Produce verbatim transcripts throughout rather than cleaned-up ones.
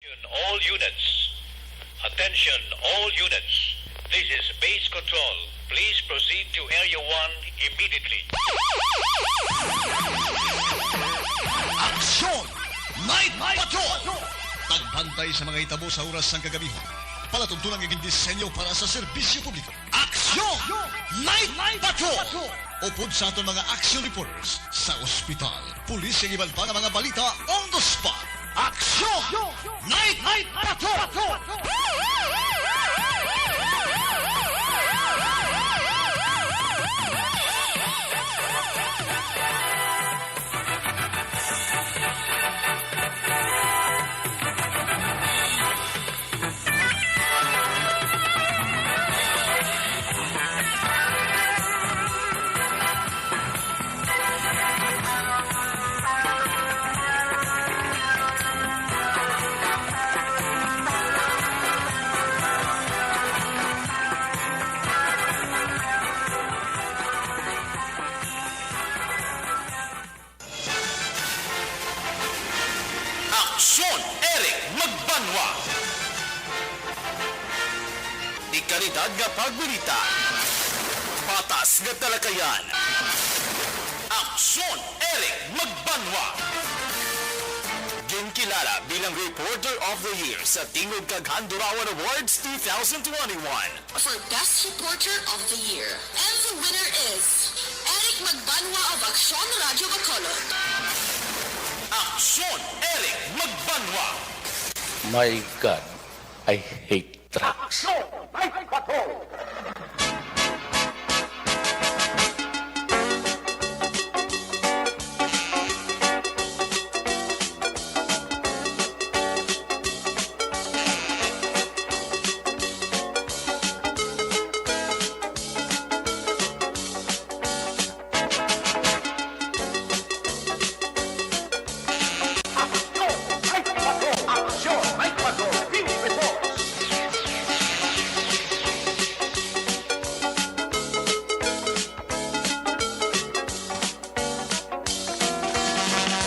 All units. Attention, all units. This is base control. Please proceed to Area one immediately. Aksyon! Night Patrol! Pagbantay sa mga hitabo sa oras sang kagabihon. Palatuntunan nga gindisenyo para sa serbisyo publiko. Aksyon! Night Patrol! Upod sa aton mga action reporters sa ospital, pulis, kag iban pa nga mga balita on the spot. Aksyon! Night Patrol! Aksyon, Eric Magbanwa. Dekalidad nga pagbalita. Patas nga talakayan. Aksyon, Eric Magbanwa. Ginkilala bilang Reporter of the Year sa Tingog kag Handurawan Awards two thousand twenty-one. For Best Reporter of the Year. And the winner is Eric Magbanwa of Aksyon Radio Bacolod. Aksyon, Eric Magbanwa. My God, I hate trucks. Aksyon, Night Patrol.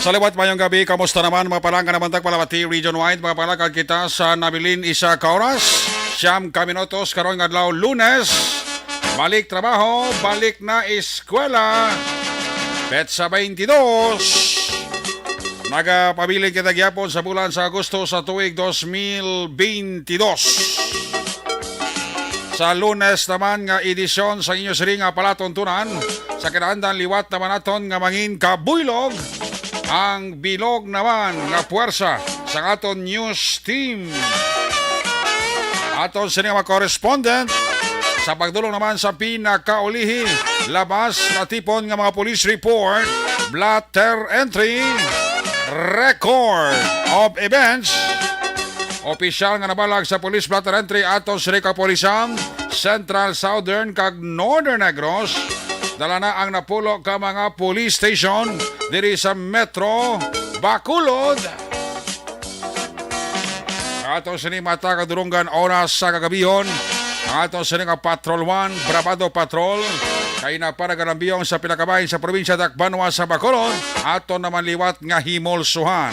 Sa liwat, mayong gabi. Kamusta naman, mga palangga naman tag palabati region-wide? Mga palangga, kita sa nabilin isa ka oras, siyam ka minutos, karon nga adlaw, Lunes. Balik trabaho, balik na eskwela. Petsa twenty-two. Nagapabilin kita gyapon sa bulan sa Agosto sa tuig dos mil twenty-two. Sa Lunes naman nga edisyon sa inyo sini nga palatuntunan, sa kinaandan liwat naman naton nga mangin kabuylog ang bilog naman nga puwersa sa aton news team. Aton sini nga mga correspondent sa pagdulong naman sa pinakaulihi, labas natipon nga mga police report, blotter entry, record of events, opisyal nga nabalag sa Police Blotter Entry aton sa Kapulisan, Central, Southern, kag Northern Negros. Dala na ang napulo ka mga police station diri sa Metro Bacolod. Ato sini mata kadurunggan oras sa kagabihon. Ang ato sini nga Patrol One, Bravado Patrol, kay napanagalambiyong sa pila ka bahin sa probinsya Dakbanwa sa Bacolod. Ato naman liwat nga himulsuhan.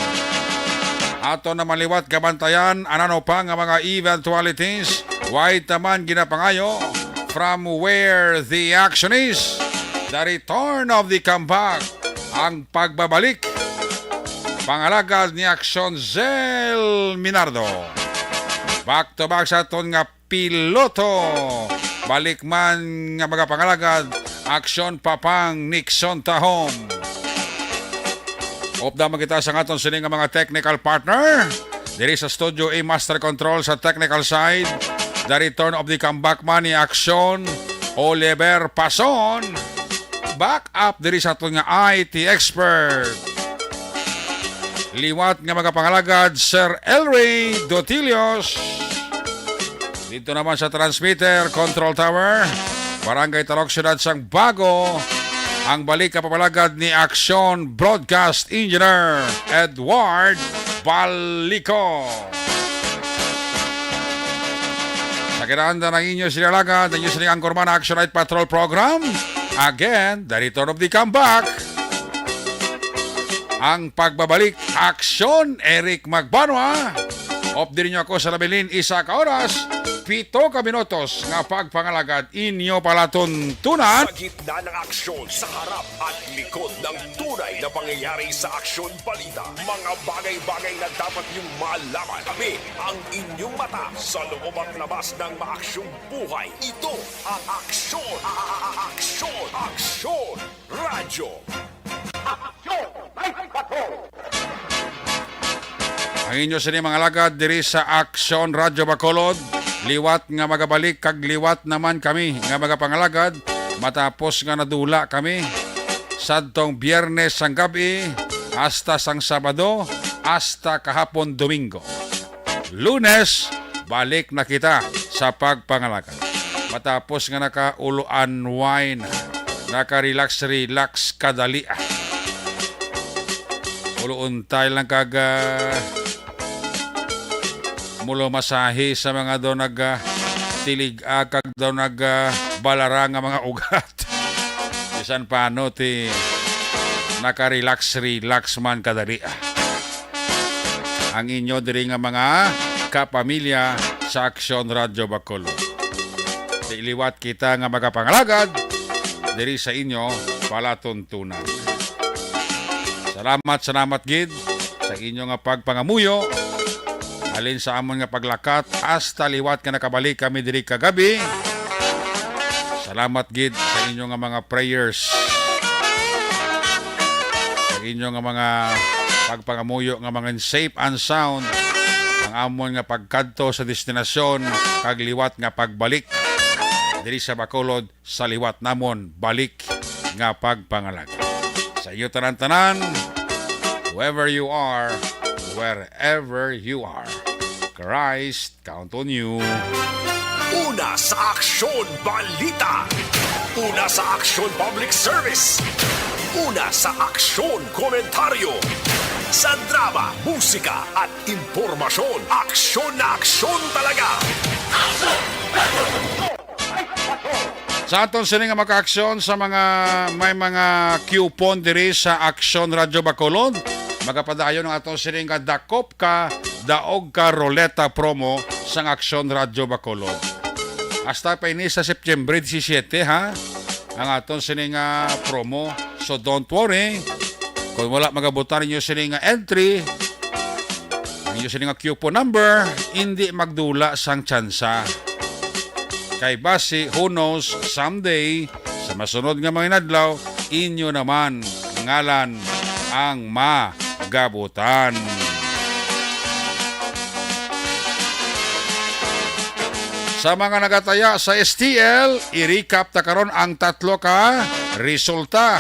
Ato naman liwat gabantayan anano pa nga mga eventualities. Way taman ginapangayo from where the action is. The return of the comeback. Ang pagbabalik. Pangalagad ni Aksyon Zel Minardo. Back to back sa aton nga piloto. Balik man nga mga pangalagad, Aksyon Papang Nixon Tahom. Upda man kita sa aton sini nga mga technical partner. Diri sa Studio A Master Control sa technical side, the return of the comeback man ni Aksyon Oliver Pason. Back up diri sa aton nga I T expert. Liwat nga mga pangalagad, Sir Elray Dotilios. Dito naman sa transmitter, control tower, Barangay Talok, Siyudad sang Bago, ang balik nga papalagad ni Aksyon Broadcast Engineer Edward Balico. Sa kinaandan ang inyo sini nga alagad, ang inyo sini nga anchorman, Action Night Patrol Program. Again, the return of the comeback. Ang pagbabalik, Aksyon Eric Magbanwa. Update ninyo ako sa labilin, isa ka oras, pito ka minutos nga pagpangalagad inyo palatuntunan. Sa gitna ng aksyon, sa harap at likod ng tunay na pangyayari sa Aksyon Balita, mga bagay-bagay na dapat niyong malaman. Kami ang inyong mata sa loob at labas ng maaksyong buhay. Ito ang Aksyon, a-, a-, a-, Aksyon, Aksyon Radyo. Aksyon! Ang inyo sini mga alagad diri sa Aksyon Radyo Bacolod. Liwat nga magabalik kag liwat naman kami nga magapangalagad matapos nga nadula kami sadtong Biyernes sang gab-i hasta sang Sabado, hasta kahapon Domingo. Lunes, balik na kita sa pagpangalagad. Matapos nga naka-ulo-anway na, naka-relax-relax kadali, ah. Ulo-untay lang kag, ah, mulo masahi sa mga daw nag, ah, tilig-a kag daw nag, ah, balara nga mga ugat. Bisan pano ti naka-relax-relax man kadali, ah. Ang inyo diri nga mga kapamilya sa Aksyon Radyo Bacolod. Ti liwat kita nga magapangalagad diri sa inyo palatuntunan. Salamat, salamat gid sa inyo nga pagpangamuyo. Halin sa amon nga paglakat, hasta liwat nga nakabalik kami diri kagabi. Salamat gid sa inyo nga mga prayers. Sa inyo nga mga pagpangamuyo nga mga safe and sound ang amon nga pagkadto sa destinasyon kag liwat nga pagbalik diri sa Bacolod sa liwat namon balik nga pagpangalagad. Sa inyo tanan-tanan, whoever you are, wherever you are, Christ count on you. Una sa Aksyon Balita. Una sa Aksyon Public Service. Una sa Aksyon Komentaryo. Sa drama, musika at impormasyon, aksyon na aksyon talaga. Sa aton sini nga makaaksyon sa mga may mga coupon diri sa Aksyon Radyo Bacolod, magapadayon ang aton sini nga dakop ka, daog ka ruleta promo sang Aksyon Radyo Bacolod. Hasta pa ini sa September disisiete, ha, ang aton sini nga promo. So don't worry, kung wala magabutan ninyo sini nga entry, ang inyo sini nga coupon number, hindi magdula sang tsansa. Kay basi, who knows, someday, sa masunod nga mga inadlaw, inyo naman ngalan ang magabutan. Sa mga nagataya sa S T L, i-recap ta karon ang tatlo ka resulta.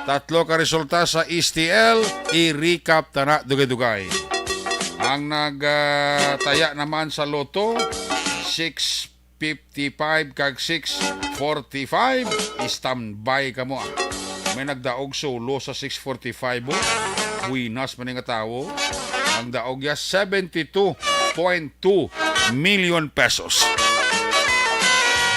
Tatlo ka resulta sa S T L, i-recap ta na dugay-dugay. Ang nag, ah, taya naman sa Lotto, six fifty-five kag six forty-five, standby kamo, ah. May nagdaog solo sa six forty-five, oh. Buenas man nga tawo. Ang daog ya, seventy-two point two million pesos.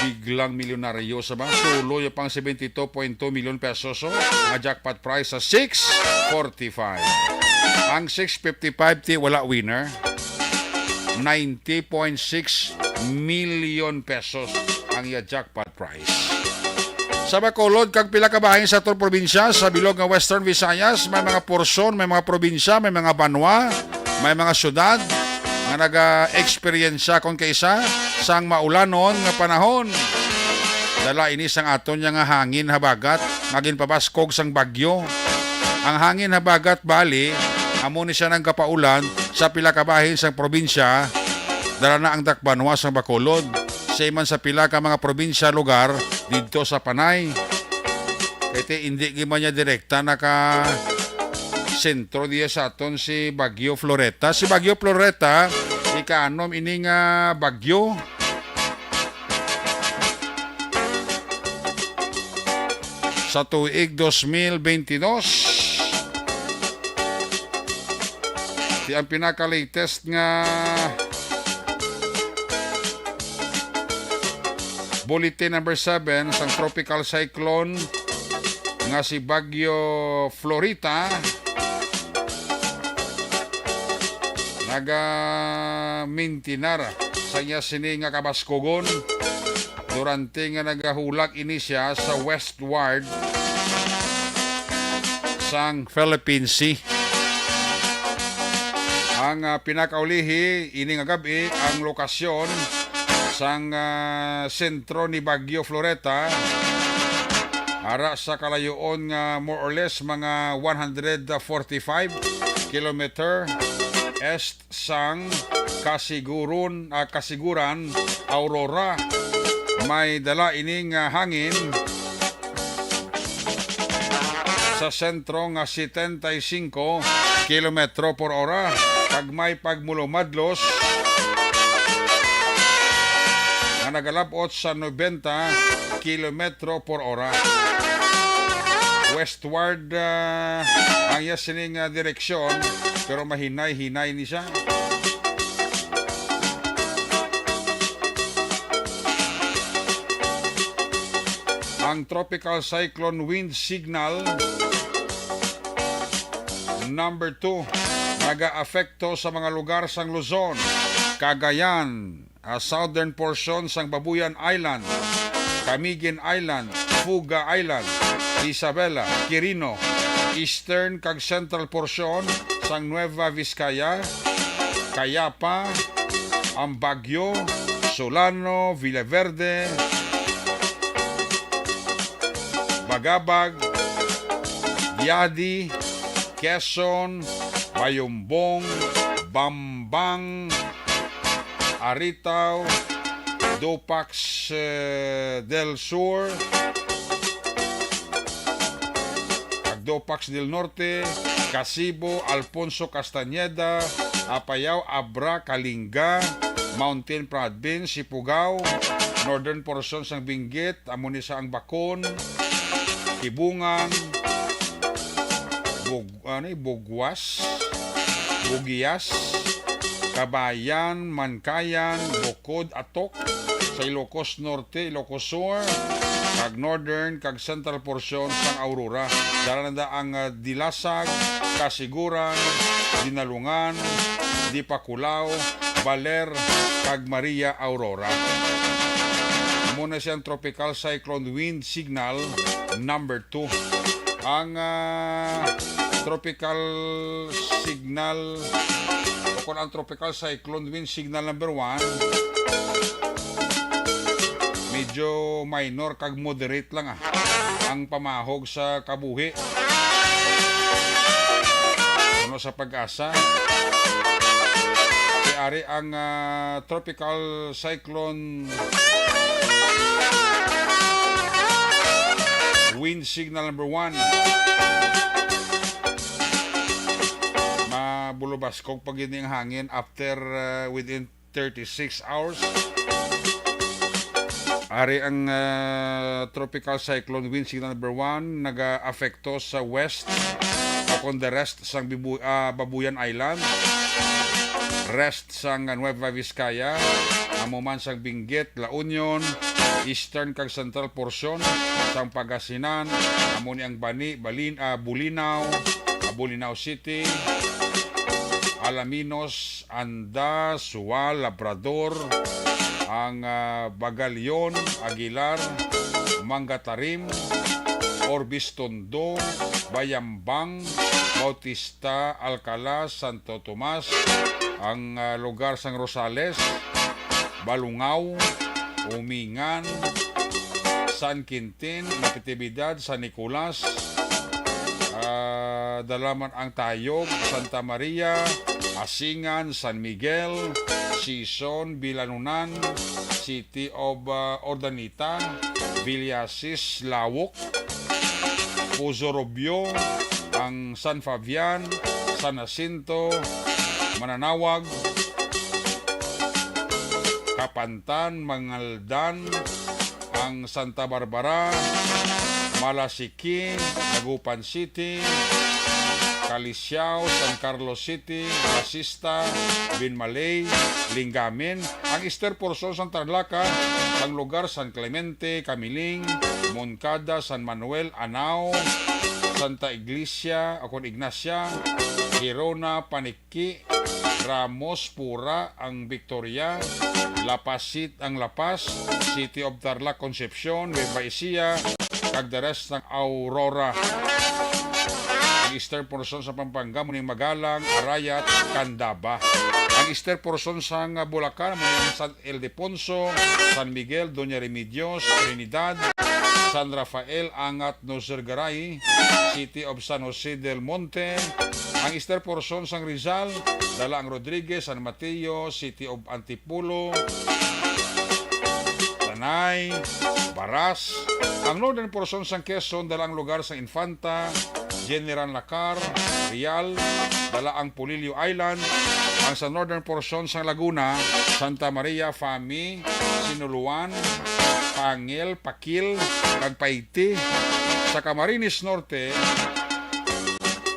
Biglang milyonaryo sa ba? Solo ya pang seventy-two point two million pesos, oh. Ang jackpot prize sa six forty-five. Ang six fifty-five ti wala winner. Ninety point six million pesos ang iya jackpot prize. Sa Bacolod kag pila ka bahin sa aton probinsya, sa bilog nga Western Visayas, may mga porsyon, may mga probinsya, may mga banwa, may mga syudad nga naga-eksperyensya kon kaisa sang maulanon nga panahon. Dala ini sang aton niya nga hangin habagat nga ginpabaskog sang bagyo. Ang hangin habagat bali, amo ni siya nagkapaulan sa pila ka bahin sang probinsya, dala na ang dakbanwa sang Bacolod, same man sa pila ka mga probinsya, lugar didto sa Panay. Kay ti indi gid man niya direkta naka sentro diya sa aton si Bagyo Floreta. Si Bagyo Floreta, ikaanom ini nga bagyo sa tuig dos mil bentidós. Ti ang pinaka-latest nga bulletin number seven sang tropical cyclone nga si Bagyo Florita, naga-mintinar sa iya sini nga kabaskugon durante nga nagahulak ini siya sa westward sang Philippine Sea. Ang, ah, pinakaulihi ini nga gab-i ang lokasyon sang, ah, sentro ni Bagyo Floretta, ara sa kalayoon nga more or less mga one hundred forty-five kilometer east sang Kasiguron, ah, Kasiguran, Aurora. May dala ining, ah, hangin sa sentro nga setenta y cinco kilometro por ora, kag may pagmulumadlos nga nagalab-ot sa noventa kilometro por ora. Westward, ah, ang iya sining, ah, direksyon, pero mahinay-hinay ni siya. Ang Tropical Cyclone Wind Signal Number two, nagaapekto sa mga lugar sang Luzon, Cagayan, ah, southern portion sang Babuyan Island, Camiguin Island, Fuga Island, Isabela, Quirino, eastern kag central portion sang Nueva Vizcaya, Cayapa, ang Baguio, Solano, Villaverde, Bagabag, Viadi, Quezon, Bayumbong, Bambang, Aritaw, Dupax, eh, del Sur, kag Dupax del Norte, Casibo, Alfonso Castañeda, Apayao, Abra, Kalinga, Mountain Province, Sipugao, northern portion sang Benguet, amo ni sa ang Bacon, Kibungan, Bug-, ano, eh, Buguas, Bugias, Kabayan, Mankayan, Bukod, Atok, sa Ilocos Norte, Ilocos Sur, kag northern kag central portion sang Aurora. Dala na ang, ah, Dilasag, Kasiguran, Dinalungan, Dipaculao, Baler, kag Maria Aurora. Amo na siyang Tropical Cyclone Wind Signal number two. Ang, ah, tropical signal, o kung ang Tropical Cyclone Wind Signal number one, medyo minor kag moderate lang, ah, ang pamahog sa kabuhi. Ano sa pag-asa? Kay ari ang, ah, Tropical Cyclone Wind Signal number one. Mabulubaskog pa gid ning hangin after, ah, within thirty-six hours. Ari ang, ah, Tropical Cyclone Wind Signal number one, nagaapekto sa west, o kon the rest sang Bibu-, ah, Babuyan Island, rest sang Nueva Vizcaya, amo man sang Benguet, La Union, eastern kag central portion sang Pangasinan, amo ni ang Bani, Balin-, ah, Bolinao, ah, Bolinao City, Alaminos, Anda, Sual, Labrador, ang, ah, Bagalion, Aguilar, Mangatarim, Orbis Tondo, Bayambang, Bautista, Alcala, Santo Tomas, ang, ah, lugar sang Rosales, Balungao, Umingan, San Quintin, Natividad, San Nicolas, ah, dala man ang Tayog, Santa Maria, Asingan, San Miguel, Sison, Bilanonan, City of, ah, Urdaneta, Villasis, Lawok, Pozo Rubio, ang San Fabian, San Jacinto, Mananawag, Kapantan, Mangaldan, ang Santa Barbara, Malasiqui, Dagupan City, Calisiao, San Carlos City, Basista, Binmaley, Lingamen, ang Easter portion sang Tarlac, ang lugar San Clemente, Camiling, Moncada, San Manuel, Anao, Santa Iglesia, o kon Ignacia, Gerona, Panic-, Ki, Ramos, Pura, ang Victoria, La Paz City, ang La Paz, City of Tarlac, Concepcion, Nueva Ecija, kag the rest ng Aurora. Ang eastern portion sa Pampanga, mao ni Magalang, Arayat, Candaba. Ang eastern portion sa Bulacan, mao ni San Ildefonso, San Miguel, Doña Remedios, Trinidad, San Rafael, Angat, Nocergaray, City of San Jose del Monte, ang eastern portion sang Rizal, dala ang Rodriguez, San Mateo, City of Antipolo, Tanay, Baras, ang northern portion sang Quezon, dala ang lugar sang Infanta, General Nakar, Real, dala ang Polillo Island, ang sa northern portion sang Laguna, Santa Maria, Fami, Sinuluan, Pangil, Pakil, kag Paiti. Sa Camarines Norte,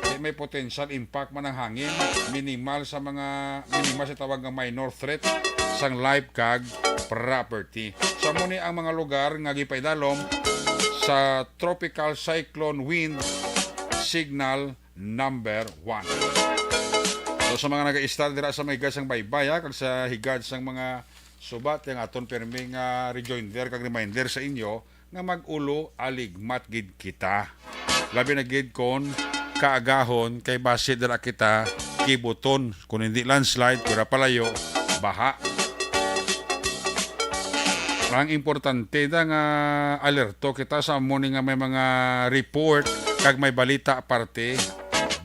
di may potential impact man ang hangin, minimal sa mga, minimal sa tawag nga minor threat sang life kag property. So, amo ni ang mga lugar nga gipaidalom sa Tropical Cyclone Wind Signal number one. So, sa mga nag-istar dira sa may higad sang baybay, ha, kag sa higad sang mga subat, ang aton pirmi nga rejoinder kag reminder sa inyo nga mag-ulo aligmat gid kita. Labi na gid kon kaagahon, kay basi dira kita kibuton, kung hindi landslide, kung palayo, baha. Ang importante da nga alerto kita sa amo ni nga may mga report kag may balita parte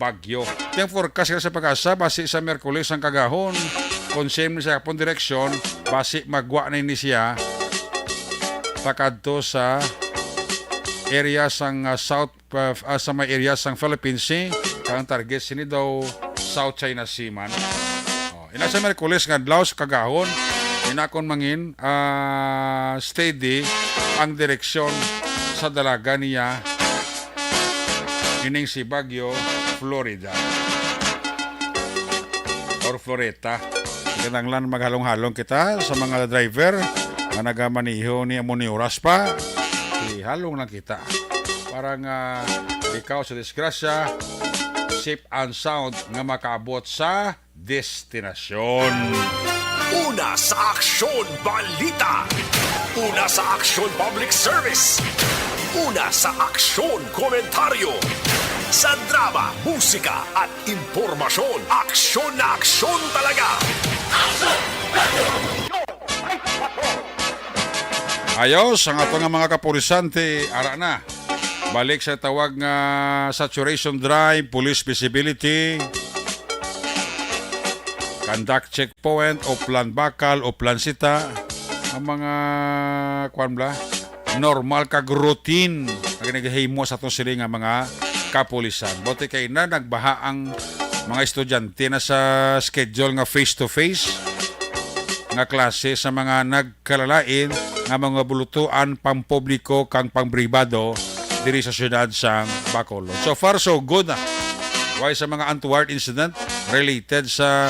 bagyo. Ang forecast sa PAGASA, basi sa Miyerkules ang kagahon, kung same sa hapon direksyon, basi magwa na ini siya pakadto sa area sang, ah, South, ah, ah, sa may area sang Philippine Sea, kag ang target sini daw South China Sea man. Oh, ina sa Miyerkules nga adlaw sa kagahon, ina kon mangin, ah, steady ang direksyon sa dalaga niya ining si Baguio Florida or Floreta. Kinahanglan maghalong-halong kita sa mga driver nga nagamaneho ni amo ni oras pa. Ihalong lang kita para nga ikaw sa disgrasya, safe and sound nga makaabot sa destinasyon. Una sa aksyon, balita. Una sa aksyon, public service. Una sa aksyon, komentaryo. Sa drama, musika, at impormasyon, aksyon na aksyon talaga. Ayos, ang ato nga mga kapulisante, ara na. Balik sa tawag nga saturation drive, police visibility, conduct checkpoint, Oplan Bakal, Oplan Sita, ang mga, kuwan bala, normal kag routine nga ginagahimo sa atong sini nga mga kapulisan. Buti kay na nagbaha ang mga estudyante na sa schedule nga face-to-face nga klase sa mga nagkalalain nga mga bulutuan pampubliko kang pampribado diri sa siyudad sang Bacolod. So far, so good. Way sa mga untoward incident related sa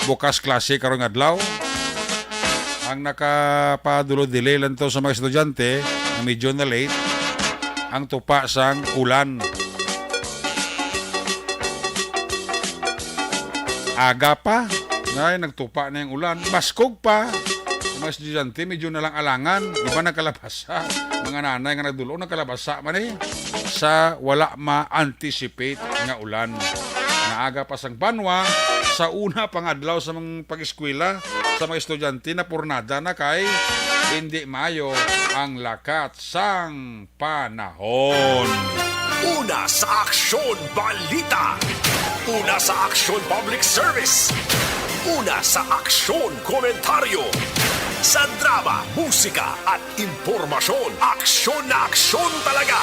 bukas klase karong adlaw. Ang nakapadulod delay lang to sa mga estudyante nga medyo na late, ang tupa sang ulan. Aga pa, ay, nagtupa na yung ulan. Baskog pa. Yung mga estudyante, medyo na lang alangan. Iba nagkalabasa. Mga nanay nga nagdulong, nagkalabasa man eh. Sa wala ma-anticipate nga ulan. Naaga pa sang banwa, sa una pang adlaw sa mga pag-eskwela, sa mga estudyante, napurnada na kay hindi mayo ang lakat sang panahon. Una sa aksyon, balita. Una sa aksyon, public service. Una sa aksyon, komentaryo. Sa drama, musika, at impormasyon, aksyon na aksyon talaga.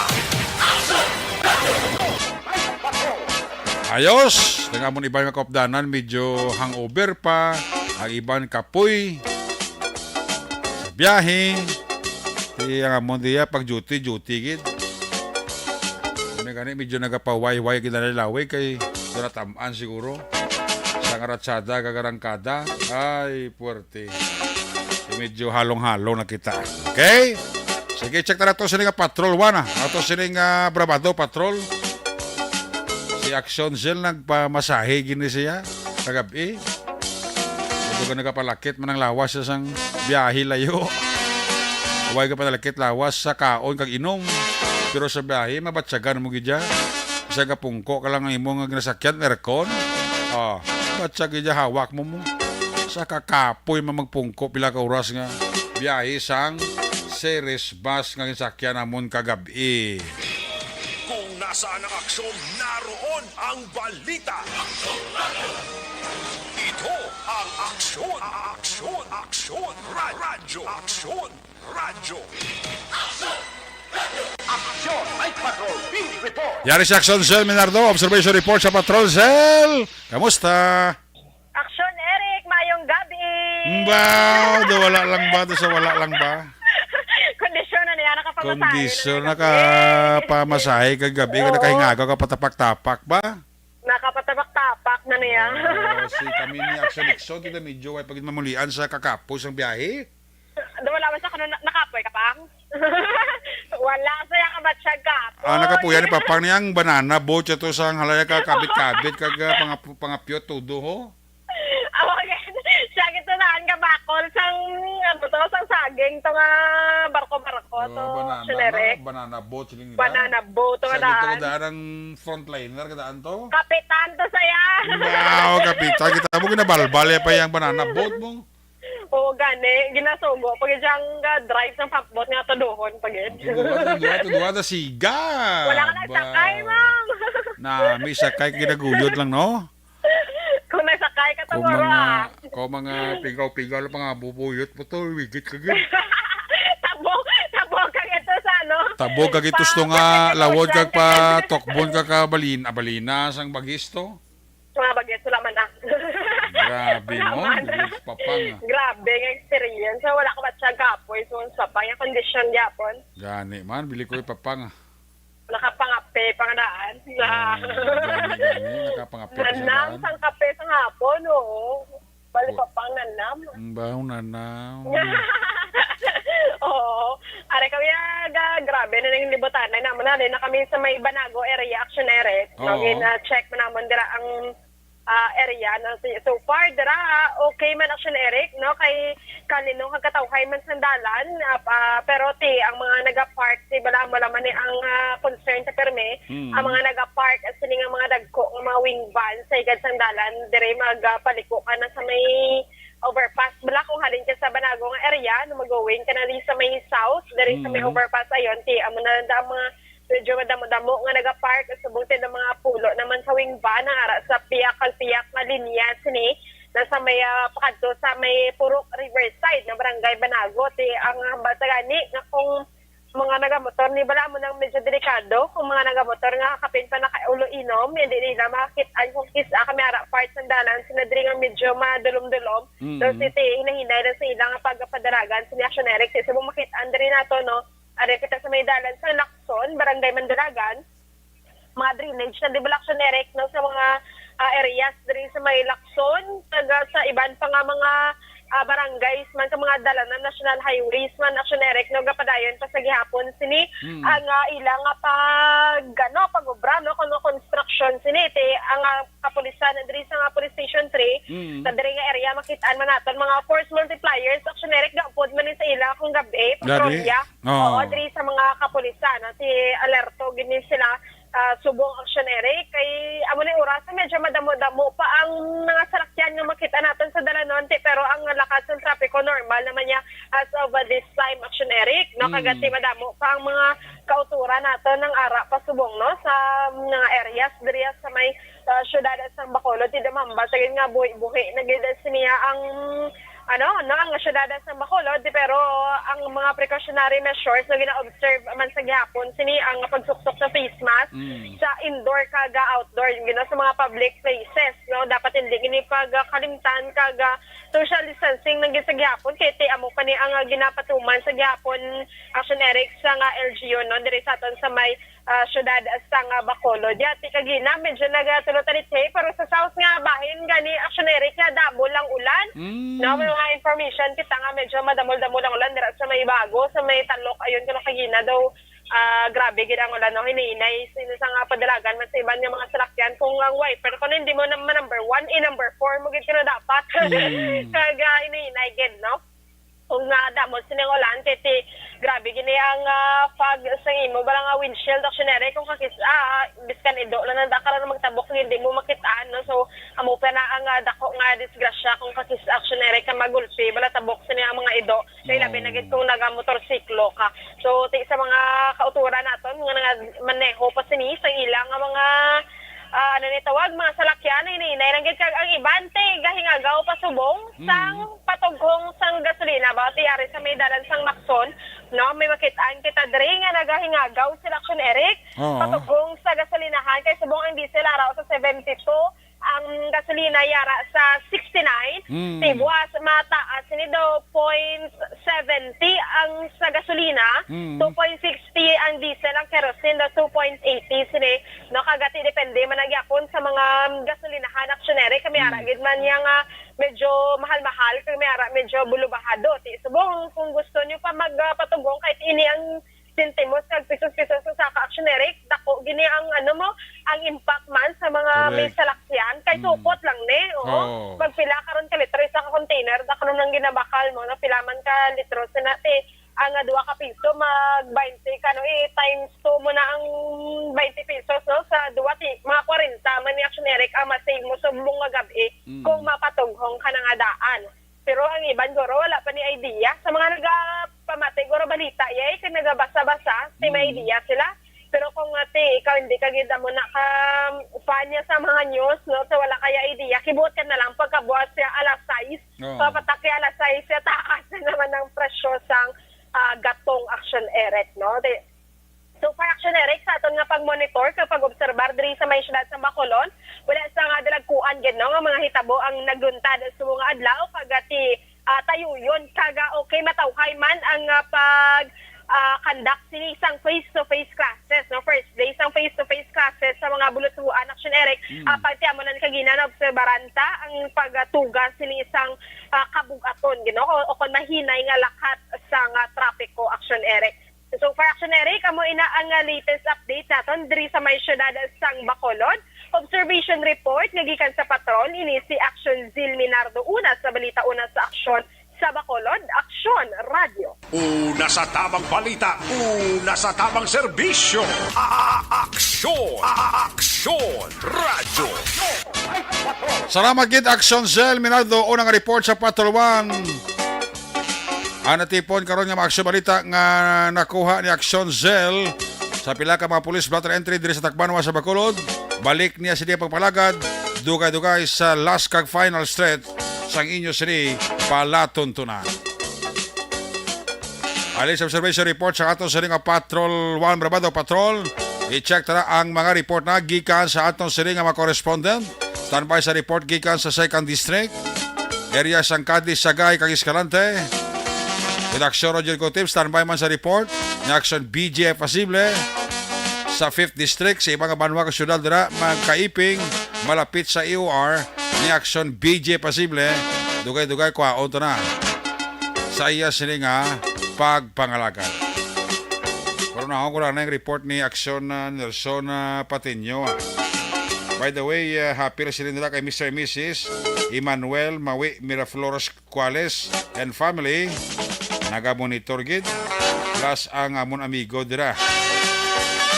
Ayos! Ang amon iban nga kaupdanan, medyo hangover pa. Ang iban kapoy sa biyahe. Di ang amon diya pag duty, duty gid. Ano gani, medyo nagapaway-way gid na laway kay Natam-an siguro. Sa nga ratsada, kag arangkada. Ay, puwerte. So, medyo halong-halo na kita. Okay? Sige, check na nato sini nga patrol, wana. Ato sini nga Bravado Patrol. Si Action Zell nagpamasahe gini siya kagab-i. Ito ka nagapalakit man ang lawas sa sang biyahe layo. Huwag ka panalakit lawas sa kaon kag inom. Pero sa biyahe, mabatyagan mo gid dyan. Sa kapungko ka lang ang imo nga ginasakyan, aircon. Oh, batyag gid dyan, hawak mo mo. Sa kakapoy man magpungko, pila ka oras nga biyahe sang Ceres bus nga ginasakyan namon kagab-i. Kung nasaan ang aksyon, naroon ang balita. Ito ang aksyon, aksyon, aksyon, ra- radyo, aksyon, radyo. Aksyon, Night Patrol, Field Report. Yari si Action Zell Minardo, observation report sa Patrol. Zell, kamusta? Action, Eric, mayong gabi. Mbaw, do wala lang ba? Do sa wala lang ba? Kondisyon na niya, nakapamasahe na Kondisyon niya na kagabi. Ka pamasahe kagabi, ka Oo. Nakahingaga ka patapak-tapak ba? Nakapatapak-tapak na niya. Oo, si kami ni Action Nixon, kita medyo way pagid mamulian sa kakapos ang biyahe. Do wala man sa kuno na-, nakapoy ka pang? Wala sa iya kabatyag ka. Ah, nakapuya ni Papang niyang banana boat siya to sa halaya ka kabit-kabit kag, ah, pangap-, pangapyot todo ho. Awa gid. Siya gid to naan ka bakol sang, ano to, sang saging to nga barko-barko to, Action Eric. Banana boat, siling nila. Banana boat to nga daan. Siya gid to daan ang frontliner, kadaan to. Kapitan to saya. Wow, kapitan. Kita mo, ginabalbal ya pa yang banana boat mo. Oo, gani. Ginasugo. Pag siyang ga-drive sang pambot nga tuduhon pa gid. Tuduha, tuduha, tuduha, ta siga. Wala ka nagsakay, Ba. Ma'am. Na, may sakay, kinaguyod lang, no? Kung nagsakay ka, Kung tumuro, mga, ah. kung mga pigaw-pigaw lang, mga bubuyot mo to, wigit ka gid. Tabog, tabog ka gito sa ano? Tabog ka gito, Sa to nga, lawod ka Ocean pa, ka. Tokbon ka ka, balin-, ah, balina, sang bagis to. Mga bagay, wala man na. Grabe, no? Wala man. Bilis pa pang, ah. Grabe nga experience. Wala ko ba siya gapoy? So, sa pang yung condition gyapon. Gani man, bili ko ipapang, ah. Nakapangape, pangadaan. Na. Ah, gani, gani. Nakapangape pa sa Nanam daan. Sang kape sa hapon, oo. Bali Wa- pa pang nanam. Ang baho nanam. Oo. Are kami, ah, ga-, grabe na ning libutan. Ay, naman na, na kami sa may Banago area, Action Eric. No, Oo. Gina-check mo naman dira ang, ah, area. No? So, so far, dira, okay man, Action Eric, no? Kay kalino, kag katawhay man sa dalan, ah, ah, pero ti, ang mga nagapark, ti, bala mo naman ni ang, ah, concern sa permi, Mm. ang mga nagapark, at sini nga mga dagko, nga mga wing van, sa igad sang dalan, dire mag, ah, paliko ka na sa may overpass. Bala kung halin ka sa Banago nga area, no, mag-going ka na di sa may south, diri sa may Mm. overpass ayon, ti amo na lang ang mga medyo madamo-damo nga nagapark subong ti ang mga pulo naman sa wing van, ang ara sa piyak kag piyak nga linya sini, nasa may, ah, pakadto sa may Purok Riverside na barangay Banago. Ti ang hambal sa gani nga kung mga nagamotor, ni bala mo nang medyo delikado kung mga nagamotor nga kapin pa nakaulo inom, hindi nila makakit-an kung kis-a kami ara part sa dalan, sila diri nga medyo madulom-dulom. Mm. So, si ti, hinay-hinay lang sa ilang pagpadaragan, si Action Eric, si subong makit-an diri nato, no? Ari kita sa may dalan sa Lacson, Barangay Mandalagan. Mga drainage na, di ba, Action Eric, no? Sa mga, ah, areas diri sa may Lacson, taga sa iban pa nga mga ah, barangays man, sa mga dalanan, national highways man, Action Eric, no, gapadayon pa sa gihapon sini Mm. ang, ah, ila nga pag, ano, pag-obra, no, kuno construction sini, ti ang, ah, kapulisan diri sa nga Police Station three, Mm. sa diri nga area, makit-an man naton mga force multipliers, Action Eric, gaupod man ni sa ila kung gabi, Gabi? Patrolya. Oo. Oo, diri sa mga kapulisan, no, ti alerto gini sila, ah, subong Action Eric, kay amo ni oras na medyo madamo-damo pa ang mga salakyan nga makita naton sa dalanon, ti, pero ang lakat sa trapiko normal naman niya as of, uh, this time, Action Eric, no? Mm. Kagati madamo pa ang mga kauturan naton nang ara pa subong, no, sa mga areas diri sa may, uh, syudad sa Bacolod, ti damambal sa gid nga buhi-buhi na gid siniya ang ano, no, ang syudad sa Bacolod, pero ang mga precautionary measures na gina-observe man sa gihapon, sini ang pagsuksok sa face mask Mm. sa indoor kag outdoor, you know, sa mga public places, no, dapat hindi gini pagkalimtan kag, ah, social distancing lang gid sa gihapon, kay ti amo pa ni ang, ah, ginapatuman sa gihapon, Action Eric, sa nga L G U, no, diri sa aton sa may, ah, syudad sa nga Bacolod. Yati kagina, medyo nagatulo-talit, pero sa south nga bahin gani, Action Eric, nga damo lang ulan. Mm. No, may mga information kita nga medyo madamol-damol ang ulan dira sa may Bago, sa may Talok. Ayun, kuno kagina daw, ah, grabe gid ang ulan, no? Hinay-hinay, sino sa nga padalagan man sa iban nga mga salakyan. Kung ang wiper, kung hindi mo na number one, i-number four mo gid ka na dapat. Mm. Kag, ah, hinay-hinay gid, no? Kung nga damo sini nga ulan, kay ti, grabe gini ang, ah, fog sa imo, bala nga windshield, Action Eric, kung kakis-, ah, biskan ido lang na ka lang magtabok, hindi mo makitaan, no? So, amo pa na ang, ah, dako nga disgrasya kung kakis-, Action Eric, ka magulpi, bala tabok sini ang mga ido. Kay labi na gid kung nagamotorsiklo ka. So, ti sa mga kauturan naton nga nagamaneho pa sini sa ilang nga mga, ah, ano ni tawag, mga salakyan, hinay-hinay lang gid kag ang iban ti gahingagaw pa subong sang patughong sang gasolina. Ba, ti ari sa may dalan sang Lacson, no, may makit-an kita diri nga nagahingagaw sila, Action Eric. Oo. Patughong sa gasolinahan kay subong ang diesel ara sa seventy-two, ang gasolina yara sa sixty-nine, Mm. ti buwas mataas ni daw point seventy ang sa gasolina, Mm. two point sixty ang diesel, ang kerosene daw two point eighty sini. No, kagati depende man na gyapon sa mga gasolinahan, Action Eric, kami ara Mm. gid man niya nga medyo mahal-mahal, kami ara medyo bulubahado. Ti subong kung gusto niyo pa magpatughong kahit ini ang sentimos kag pisos-pisos sa saka, Action Eric, dako gini ang, ano mo, ang impact man sa mga may Correct. salakyan. Kay Mm. supot lang ni, oo. Oo. Magpila karon ka litro isa ka container, dako nang ginabakal mo, no? Pila man ka litro sa nati, ang, ah, dua ka piso, mag twenty ka, no? I-times two mo na ang twenty pesos, no? Sa dua, ti-, mga kwarenta man ni, Action Eric, ang ma-save mo subong nga gab-i Mm. kung mapatughong ka na nga daan. Pero ang iban, guro, wala pa ni idea. Sa mga nagapamati, guro, balita, yay, kag nagabasa-basa, ti may Mm. idea sila. Pero kung, ah, ti, ikaw, hindi ka gid amo na ka fan niya sa mga news, no? So, wala kaya idea. Kibuot ka na lang pagkabuhat siya alas sais. Oo. So, pataki alas sais siya, taas na naman ang presyo sang, ah, gatong, Action Eric, no? Ti, So far, Action Eric, sa aton nga pag-monitor kag pag-obserbar diri sa may siyudad sa Bacolod, wala sa nga dalagkuan gid, no, nga mga hitabo ang nagluntad sa mga adlaw kag ti, ah, tayuyon kag, ah, okay, matawhay man ang, ah, pag, ah, conduct sini sang face-to-face classes, no, first day sang face-to-face classes sa mga bulosuan, Action Eric. Mm. Ah, pagtiamunan kagina na obserbaran ta ang pagtuga sini sang, ah, kabug-aton, gid, no, o, o kon mahinay nga lakat sa nga trapiko, Action Eric. So far, Action Eric, amo ina ang, ah, latest update naton diri sa may siyudad sang Bacolod. Observation report nga gikan sa patrol, ini si Action Zil Minardo una sa balita, una sa aksyon sa Bacolod, Aksyon Radio. Una sa tamang balita, una sa tamang serbisyo. A-, a-, aksyon, a-, a-, aksyon, radyo. Salamat gid, Action Zil Minardo, unang report sa Patrol One. Ang natipon karon nga mga aksyon balita nga nakuha ni Aksyon Zil sa pila ka mga police blotter entry diri sa Tacbanwa sa Bacolod. Balik niya sa iyang pagpalagad, dugay-dugay sa last kag final stretch sang inyo sini palatuntunan. Alis sa observation report sa aton sini nga Patrol One Brabado Patrol. I-check tara ang mga report na gikan sa aton sini nga mga correspondent. Standby sa report gikan sa Second District. Area sang Cadiz, Sagay, kag Escalante. With Aksyon Roger Kutip, standby man sa report ni Aksyon B J Pasible. Sa Fifth District, sa iba nga banwa ka syudad dira, magkaiping, malapit sa E O R ni Aksyon B J Pasible. Dugay-dugay, kwaon to na sa iya sini nga pagpangalagad. Pero nahon ko lang na yung report ni Aksyon, ah, Nelson, ah, Patiño, ah. By the way, ah, happy ra sila nila kay Mister and Missus Emmanuel Mawi Miraflores Cuales and family. Naga-monitor gid. Plus ang amon amigo dira,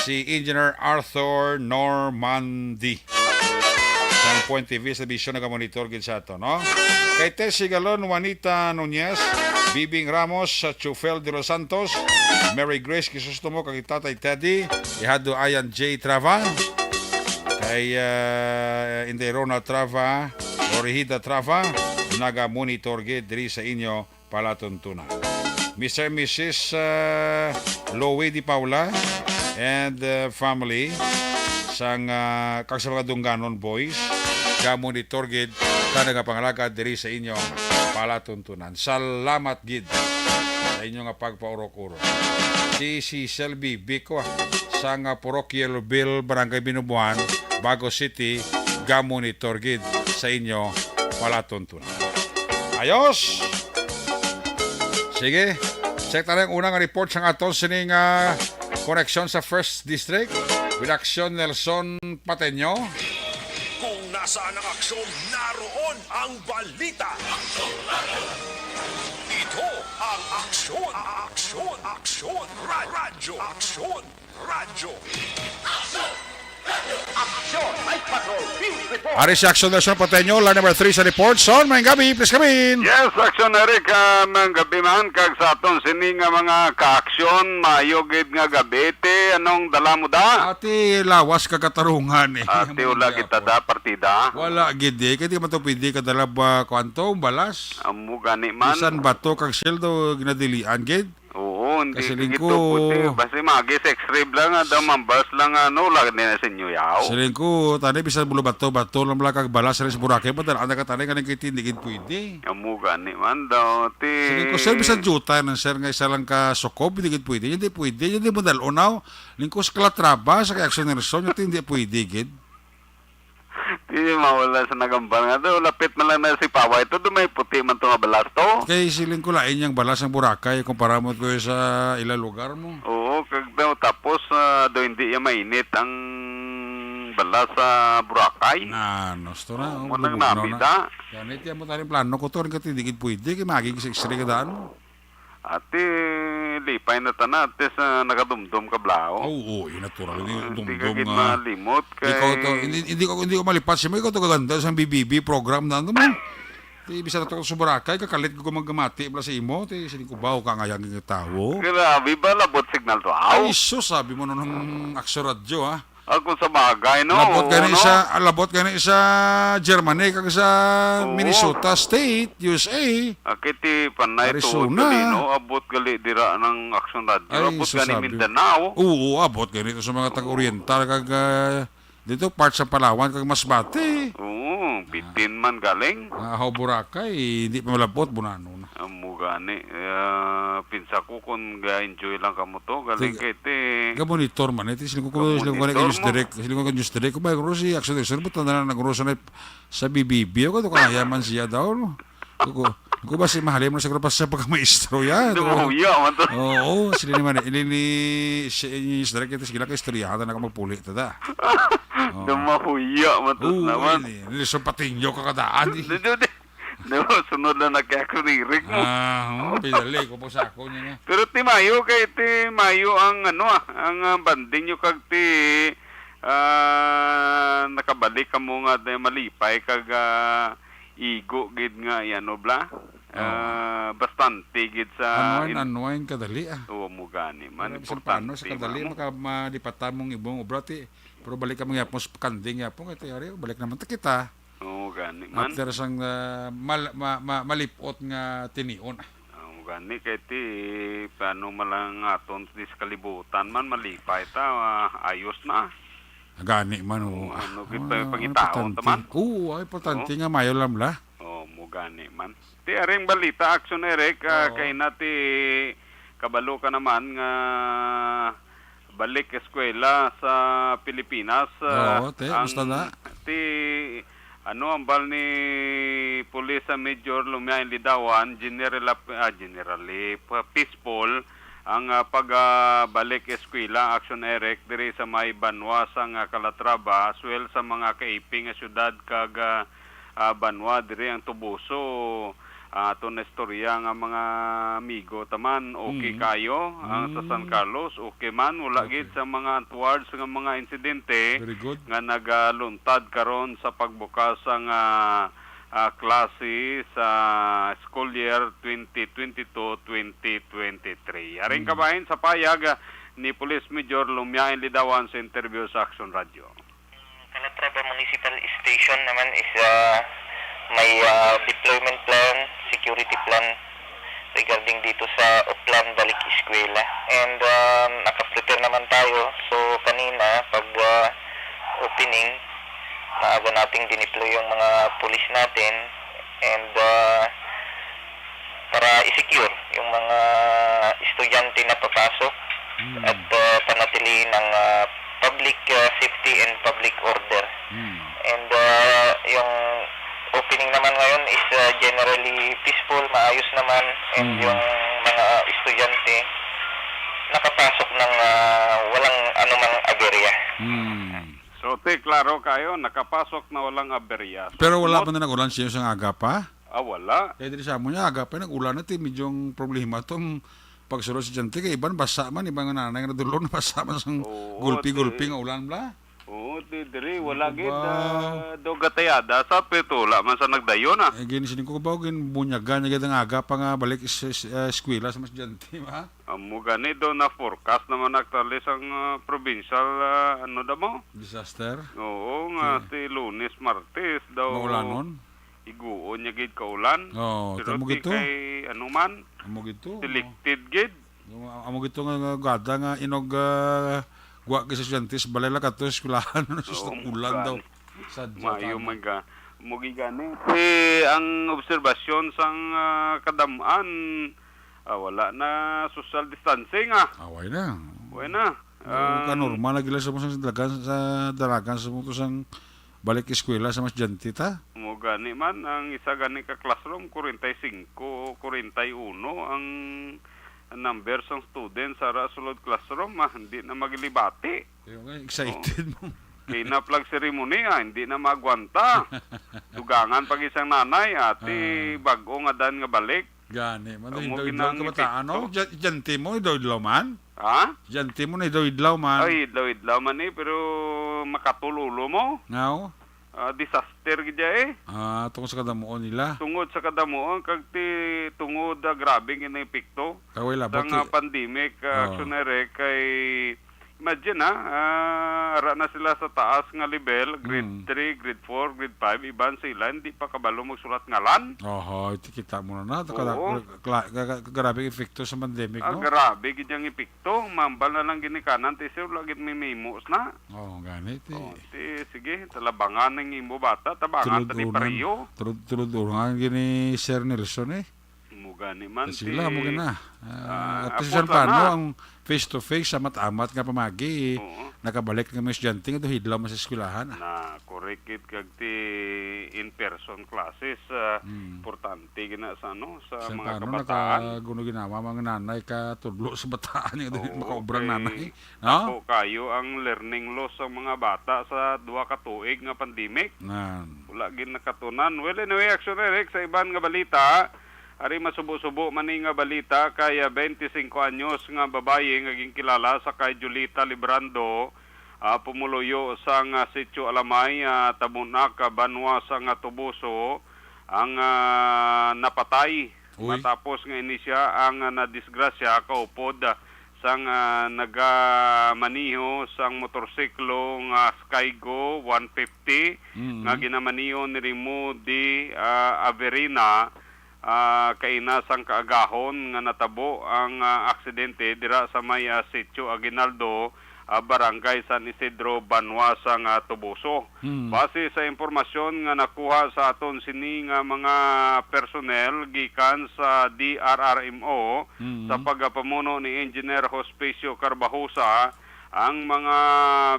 si Engineer Arthur Normandy. Sang Point T V sa Vision, naga-monitor gid sa ato, no? Kay Tessie Galon, Juanita Nunez, Bibing Ramos, sa Chufel de los Santos, Mary Grace Crisostomo, kag Tatay Teddy, Ihado Ayan J Trava, kay, ah, Inday Rona Trava, Orihida Trava, naga-monitor gid diri sa inyo palatuntunan. Mister and Missus, ah, Louie Di Paula and, ah, family sang, ah, kag sa mga Dunganon Boys. gamonitor gid ka nagapangalagad diri sa inyong palatuntunan. Salamat gid sa inyo nga pagpaurok-urok. Si, si Selby Bico, ah, sa nga Purok Yellow Bill, Barangay Binubuan, Bago City, gamonitor gid sa inyo palatuntunan. Ayos! Sige, check tayo ang unang report sang aton sining, ah, koneksyon sa First District with Action Nelson Pateño. Kung nasaan ang aksyon, naroon ang balita. Ito ang Aksyon, Aksyon, Aksyon, Ra- Radyo, Aksyon, Radyo. Aksyon, Night Patrol, Field Report. Ari si Action Nelson Pateño, line number three sa report. Son, may gabi, please come in. Yes, Action Eric, ah, may gabi man, kag sa aton sini nga mga kaaksyon, mayo gid nga gabi, ti, anong dala mo da? Ati, lawas ka katarungan eh. Ati, wala kita da partida. Wala gid eh. Kaya di man to pwede kadala ba, kwanto, balas? Amo gani man. Bisan bato kag shell daw ginadilian gid. Oo, hindi Kasi gid lingko to pwede. Basta mag-, X-ray lang, ah, daw mambas lang, ano, wala gid na sa inyo, yaw. Siling ko, tani, bisan bulo bato, bato lang, wala kag balas, sa Boracay, madala na ka, tani, kaning kay hindi gid pwede. Amo gani man daw, ti. Siling ko, sir, bisan jutay nang, sir, nga isa lang ka sukob, hindi gid pwede. Hindi pwede, hindi mo dal-on, aw. Lingko sa Calatrava, sa kay Action Nelson, ito hindi pwede, gid. Ti, mawala sa nagambal nga to. Lapit man lang na si Paway to. Doon may puti man to nga balas to. Kay siling ko lain yang balas ang Boracay kumpara mo ko sa ila lugar mo. Oo, kag daw, tapos, ah, do hindi ya mainit ang balas sa Boracay. Na, nosto na, Oo, oh, mo nang lubog na, nami na. Da. Ganit yan mo tayo plano ko to, rin ka tindigid pwede, kay magig sa X-ray ka daan mo. Ate, lipay na tana, ate, sa nakadumdom ka, Blao. Oo, oo, yun natural. Hindi Ah, hindi ka dumdom gid nga. Malimot kay Ikaw to, hindi, hindi ko, hindi ko malipat. Si mo, ikaw to kaganda sa B B B program na ano mo. Ti, bisa na to sa Boracay, kakalit ko magkamati, bala sa imo. Ti, sining ko ba, o kangayang nga tawo? Grabe ba, labot signal to, aw? Ay, sus, sabi mo nun ng Akso Radyo, ha? Ako sa bagay, no? Labot Oo, gani no? Sa, ah, labot gani sa Germany, kag sa Oo. Minnesota State, U S A. Akiti panay tuod Arizona. Gali, no? Abot gali dira ng Action Radio. Ay, Abot gani sasabi. Mindanao. Oo, abot gani to sa mga taga-Oriental, kag, ah, dito, part sa Palawan, kag Masbate. Oo, bitin man galing. Ah, ahaw Boracay, hindi pa malabot, Bunano na. Amo gani. Ah, pinsa ko kung ga-enjoy lang kamo to. Galing Sige. Kay ti Ga-monitor man, eh, ti sila ko, sila ko Ga-monitor news mo. Direct, sila ko news direct. Kung may guro si Action Director, buta na lang naguro sa, sa B B B. Ako to, kaya man siya daw, no? Ako, ako ba si Mahalim na sa grupo sa pagkamaestro yan? Dumahuya man to. Oo, sila naman, eh, ini ni, si, ni news direct, ito sila ka istoryahan na magpuli, tada. Oo. Dumahuya man to Oo, naman. Ini, ini, so patinyo ka kadaan, eh. Di, di, di. No, sunod lang na kay ako ni Rick mo. Ah, oh, pinali ko po sa ako niya nga. Pero ti mayo kay ti mayo ang ano, ah, ang, ah, banding nyo kag ti, ah, nakabalik ka mo nga di malipay kag, ah, igo gid nga, ano bla? Oo. Ah, bastante gid sa Unwind, in- unwind kadali, ah. Oo, mo gani man. Pero bisan paano sa importante kadali, man mo. Maka-, malipatan mong ibong obra, ti, pero balik ka mangyapon sa pakanding yapon, kay ti, ari, balik naman ta kita. Oo, gani man. After sang, ah, mal-, ma-, ma-, malipot nga tinion. Oo, gani kay ti, paano man lang aton di sa kalibutan man, malipay ta, ah, ayos na. Gani man, oo. Oo, ano, Ah, kita ano, pangitaon importante. Ta man. Oo, ay, importante Oo. Nga mayo lang la. Oo, mo gani man. Ti aring balita, Action Eric, ah, Oo. Kay na ti kabalo ka naman nga balik eskwela sa Pilipinas, ah, Oo, te, ang basta na. Ti, ano, ang bal ni Police Major Lumiain Lidawan, General, ah, General, eh, pa-, Peaceful, ang, ah, pag, ah, balik eskwela, Action Eric, diri sa may banwa sang, ah, Calatrava, as well sa mga kaiping nga syudad kag, ah, ah, banwa, diri ang Toboso. Ah, aton na istorya nga mga amigo taman, okay Mm. Kayo. Ang sa San Mm. Carlos, okay man. Wala Okay. Gid sa mga untoward nga mga insidente Very good. Nga nagaluntad karon sa pagbukas sa nga, ah, klase sa school year twenty twenty-two twenty twenty-three. Aring Mm. Kabahin sa payag, ah, ni Police Major Lumiain Lidawan sa interview sa Action Radio. Calatrava Municipal Station naman is, ah, may, ah, deployment plan, security plan regarding dito sa Oplan Balik Eskwela. And, ah, naka-prepare naman tayo. So, kanina, pag, ah, opening, Maaga nating dineploy yung mga pulis natin and, ah, para i-secure yung mga estudyante na papasok Hmm. at, ah, panatilihin ang, ah, public, ah, safety and public order. Hmm. And, ah, yung opening naman ngayon is, ah, generally peaceful, maayos naman, and Hmm. yung mga estudyante nakapasok ng, ah, walang anumang aberya. Hmm. So, ti, klaro kayo, nakapasok na walang aberya. So, Pero wala kumot- pa na nag-ulan siya sa aga pa? Ah, wala. Kaya diri sa amo niya, aga pa nag-ulan na, ti, medyo ang problema tong pagsulod sa estudyante. Kay iban basa man, iban nga nanay nga nadulong, nabasa man sang Oo, gulpi-gulpi ti. nga ulan, bla. Oo, ti, diri, Ano wala ka gid, ba? ah, do gatayada sa pito, wala man sa nagdayon, ah. Eh, gini sining ko ba, ginbunyagan niya gid ang aga pa nga balik is, is, ah, eskwela sa mga estudyante, ba? Amo gani do na forecast naman actually sang, ah, provincial, ah, ano da mo? Disaster? Oo, nga Sige. ti Lunes, Martes daw Maulanon? iguon niya gid kaulan. Oo, Pero tamo ti gito. kay ano man, Amo gito. selected gid. Yung, amo gito nga, nga gada nga inog, ah, gwa kay sa estudyante sa balay lang kato sa eskwelahan, no? Sus, Oo, ulan gani. daw. Sadya Mayo ka, no? man ka. Mugi gani. Ti ang obserbasyon sang, ah, kadam-an, ah, wala na social distancing, ah. Away na. Away na. Ang Ah, kanormal na gila sa, sa dalagan, sa dalagan sa muto sang balik eskwela sa mga estudyante ta. Mo gani man, ang isa gani ka classroom, forty-five, forty-one ang number sang students sa sulod classroom, ah, hindi na maglibati. Kaya nga, excited mo. Kay na flag ceremony, ah, hindi na maagwanta. Dugangan pag isang nanay, ati Ah. bag-o nga dan nga balik. Gani, man, Amo hidaw-hidaw ginang ka bata, ano? epekto. Diyan, diyan ti mo, hidaw-hidaw man? Ha? Diyan ti mo na hidaw-hidaw man? Ay, hidaw-hidaw man eh, pero makatululo mo. Nga, oh. Ah, disaster gid eh. Ah, tungod sa kadamuon nila. Tungod sa kadamuon, kag ti, tungod, ah, grabe nga epekto Kaway labot sang, ti- ah, pandemic, ah, Oh. Action Direct, kay imagine, ah, ah, ara na sila sa taas nga level, grade Mm. three, grade four, grade five, iban sila hindi pa kabalo magsulat ngalan. Oho, iti kita mo na na. Kada-, Oo. kla-, ka-, ka-, grabe ang epekto sa pandemic, Ah, no? grabe gid ang epekto. Mambal na lang ginikanan, ti sir, wala gid may memos na. Oo, gani, ti. Oh, ti, sige, talabangan ang imo bata, tabangan ta ni Tulod-unan. pareho. Tulod-, tulod-unan gini Sir Nelson, eh. Mo gani man, Kasi ti, wala, mo gina. Ah, ah, at least apos lang paano na. ang face-to-face, amat-amat nga pamagi, Oo. nakabalik nga mga estudyante nga duhidlaw man sa eskwelahan, ah. Na, correct gid kag ti in-person classes, ah, Hmm. importante gina sa, ano, sa Sa mga paano kabataan. nakaguno ginawa, mga nanay ka tudlo sa bataan nga dili Oo, makaobrang kay nanay, no? ako kayo ang learning loss sa mga bata sa duha ka tuig nga pandemic. Nan. Wala gid nakatunan. Well, anyway, Action Eric, sa iban nga balita, ari masubo-subo man ni nga balita kay, ah, twenty-five anyos nga babayi nga ginkilala sa kay Julita Librando, ah, pumuluyo sang, ah, Sitio Alamay, ah, Tabunak, ah, banwa sang, ah, Toboso, ang, ah, napatay Uy. matapos nga ini siya ang, ah, nadisgrasya kaupod, ah, sang, ah, nagamaniho sang motorsiklo nga Skygo one fifty Mm. nga ginamaniho ni Remo D, ah, Averina, ah, kaina sang kaagahon nga natabo ang, ah, aksidente dira sa may, ah, Sitio Aguinaldo, ah, Barangay San Isidro, banwa sang, ah, Toboso. Hmm. Base sa impormasyon nga nakuha sa aton sini nga mga personnel gikan sa D R R M O, Hmm. sa pagapamuno ni Engineer Hospicio Carbajosa, ang mga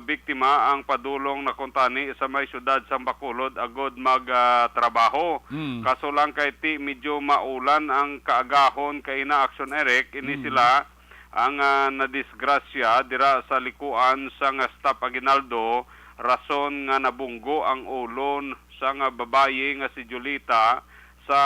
biktima ang padulong na kuntani sa may siyudad sang Bacolod agod mag, ah, trabaho. Hmm. Kaso lang kay ti medyo maulan ang kaagahon kay na Action Eric, ini Hmm. sila ang, ah, nadisgrasya dira sa likuan sang Stop Aguinaldo, rason nga nabunggo ang ulo sang babayi nga si Julita sa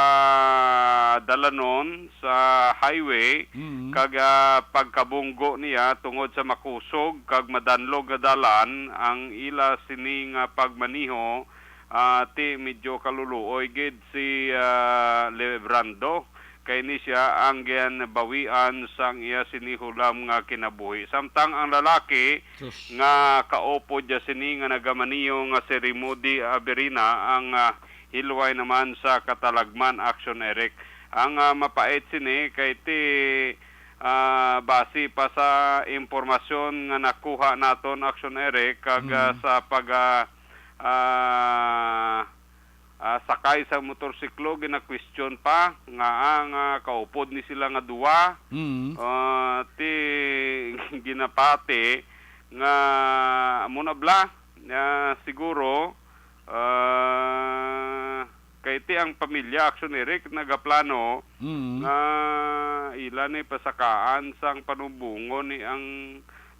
dalanon sa highway, Mm. kag, ah, pagkabunggo niya tungod sa makusog kag madanlog nga dalan ang ila sini nga pagmaniho, ah, ti medyo kaluluoy gid si, ah, Lebrando. Kay ni siya ang ginbawian sang iya sini hulam nga kinabuhi. Samtang ang lalaki Sus. nga kaupod niya sini nga nagamaniho nga si Remo D Averina ang, ah, hilway naman sa katalagman, Action Eric. Ang, ah, mapait sini kay ti, ah, base pa sa impormasyon nga nakuha naton, Action Eric, kag, ah, Mm. sa pag, ah, ah, ah, sakay sa motorsiklo, gina-question pa nga ang, ah, kaupod ni sila nga duwa. Mm. Ah, ti ginapati nga amo na bala, ah, siguro, ah, kay ti ang pamilya Action Eric nagaplano Mm. nga ila ni pasakaan sang panubongon ni ang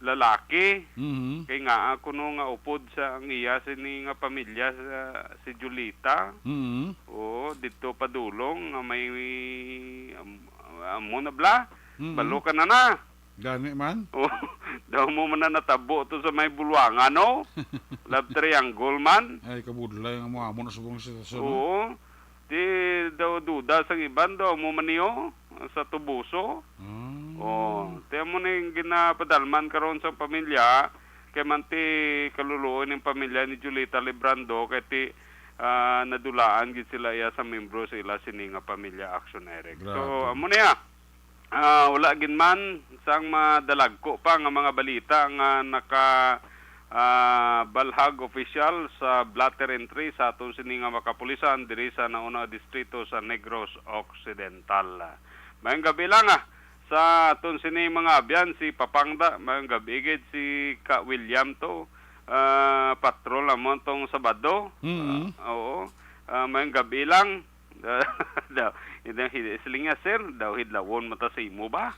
lalaki. Mhm. Kay ngaa kuno nga upod sa ang iya sini nga pamilya sa, si Julita. Mhm. Oo, didto padulong nga may am-, amo na bala. Mhm. Balo ka na na. Gani man. Oh, daw mo man na natabo to sa may Buluangan, no? Love triangle man. Ay, kabudlay nga mo amo na subong sa sitwasyon, no? Oo. Di daw duda sang iban daw mo man niyo sa Tubuso. Ah. Oh, ti amo ni ginapadalman karon sa pamilya, kay man ti kaluluoy ning pamilya ni Julita Librando, kay ti, ah, nadulaan gid sila iya sa membro sa ila sini nga pamilya Action Eric. So, Grabe. Amo niya. Ah, wala gid man sang madalagko pa nga mga balita nga naka, ah, balhag official sa blotter entry sa aton sini nga mga kapulisan diri sa nauna distrito sa Negros Occidental. Mayong gabi lang, ah, sa aton sini mga abyan, si Papangda, mayong gabi gid si Ka William to. Ah, patrol naman tong Sabado. Mm. Ah, oo. Ah, mayong gabi lang. Daw, hindi, hindi, siling niya, "Sir, daw hidlawon mo ta sa imo ba?"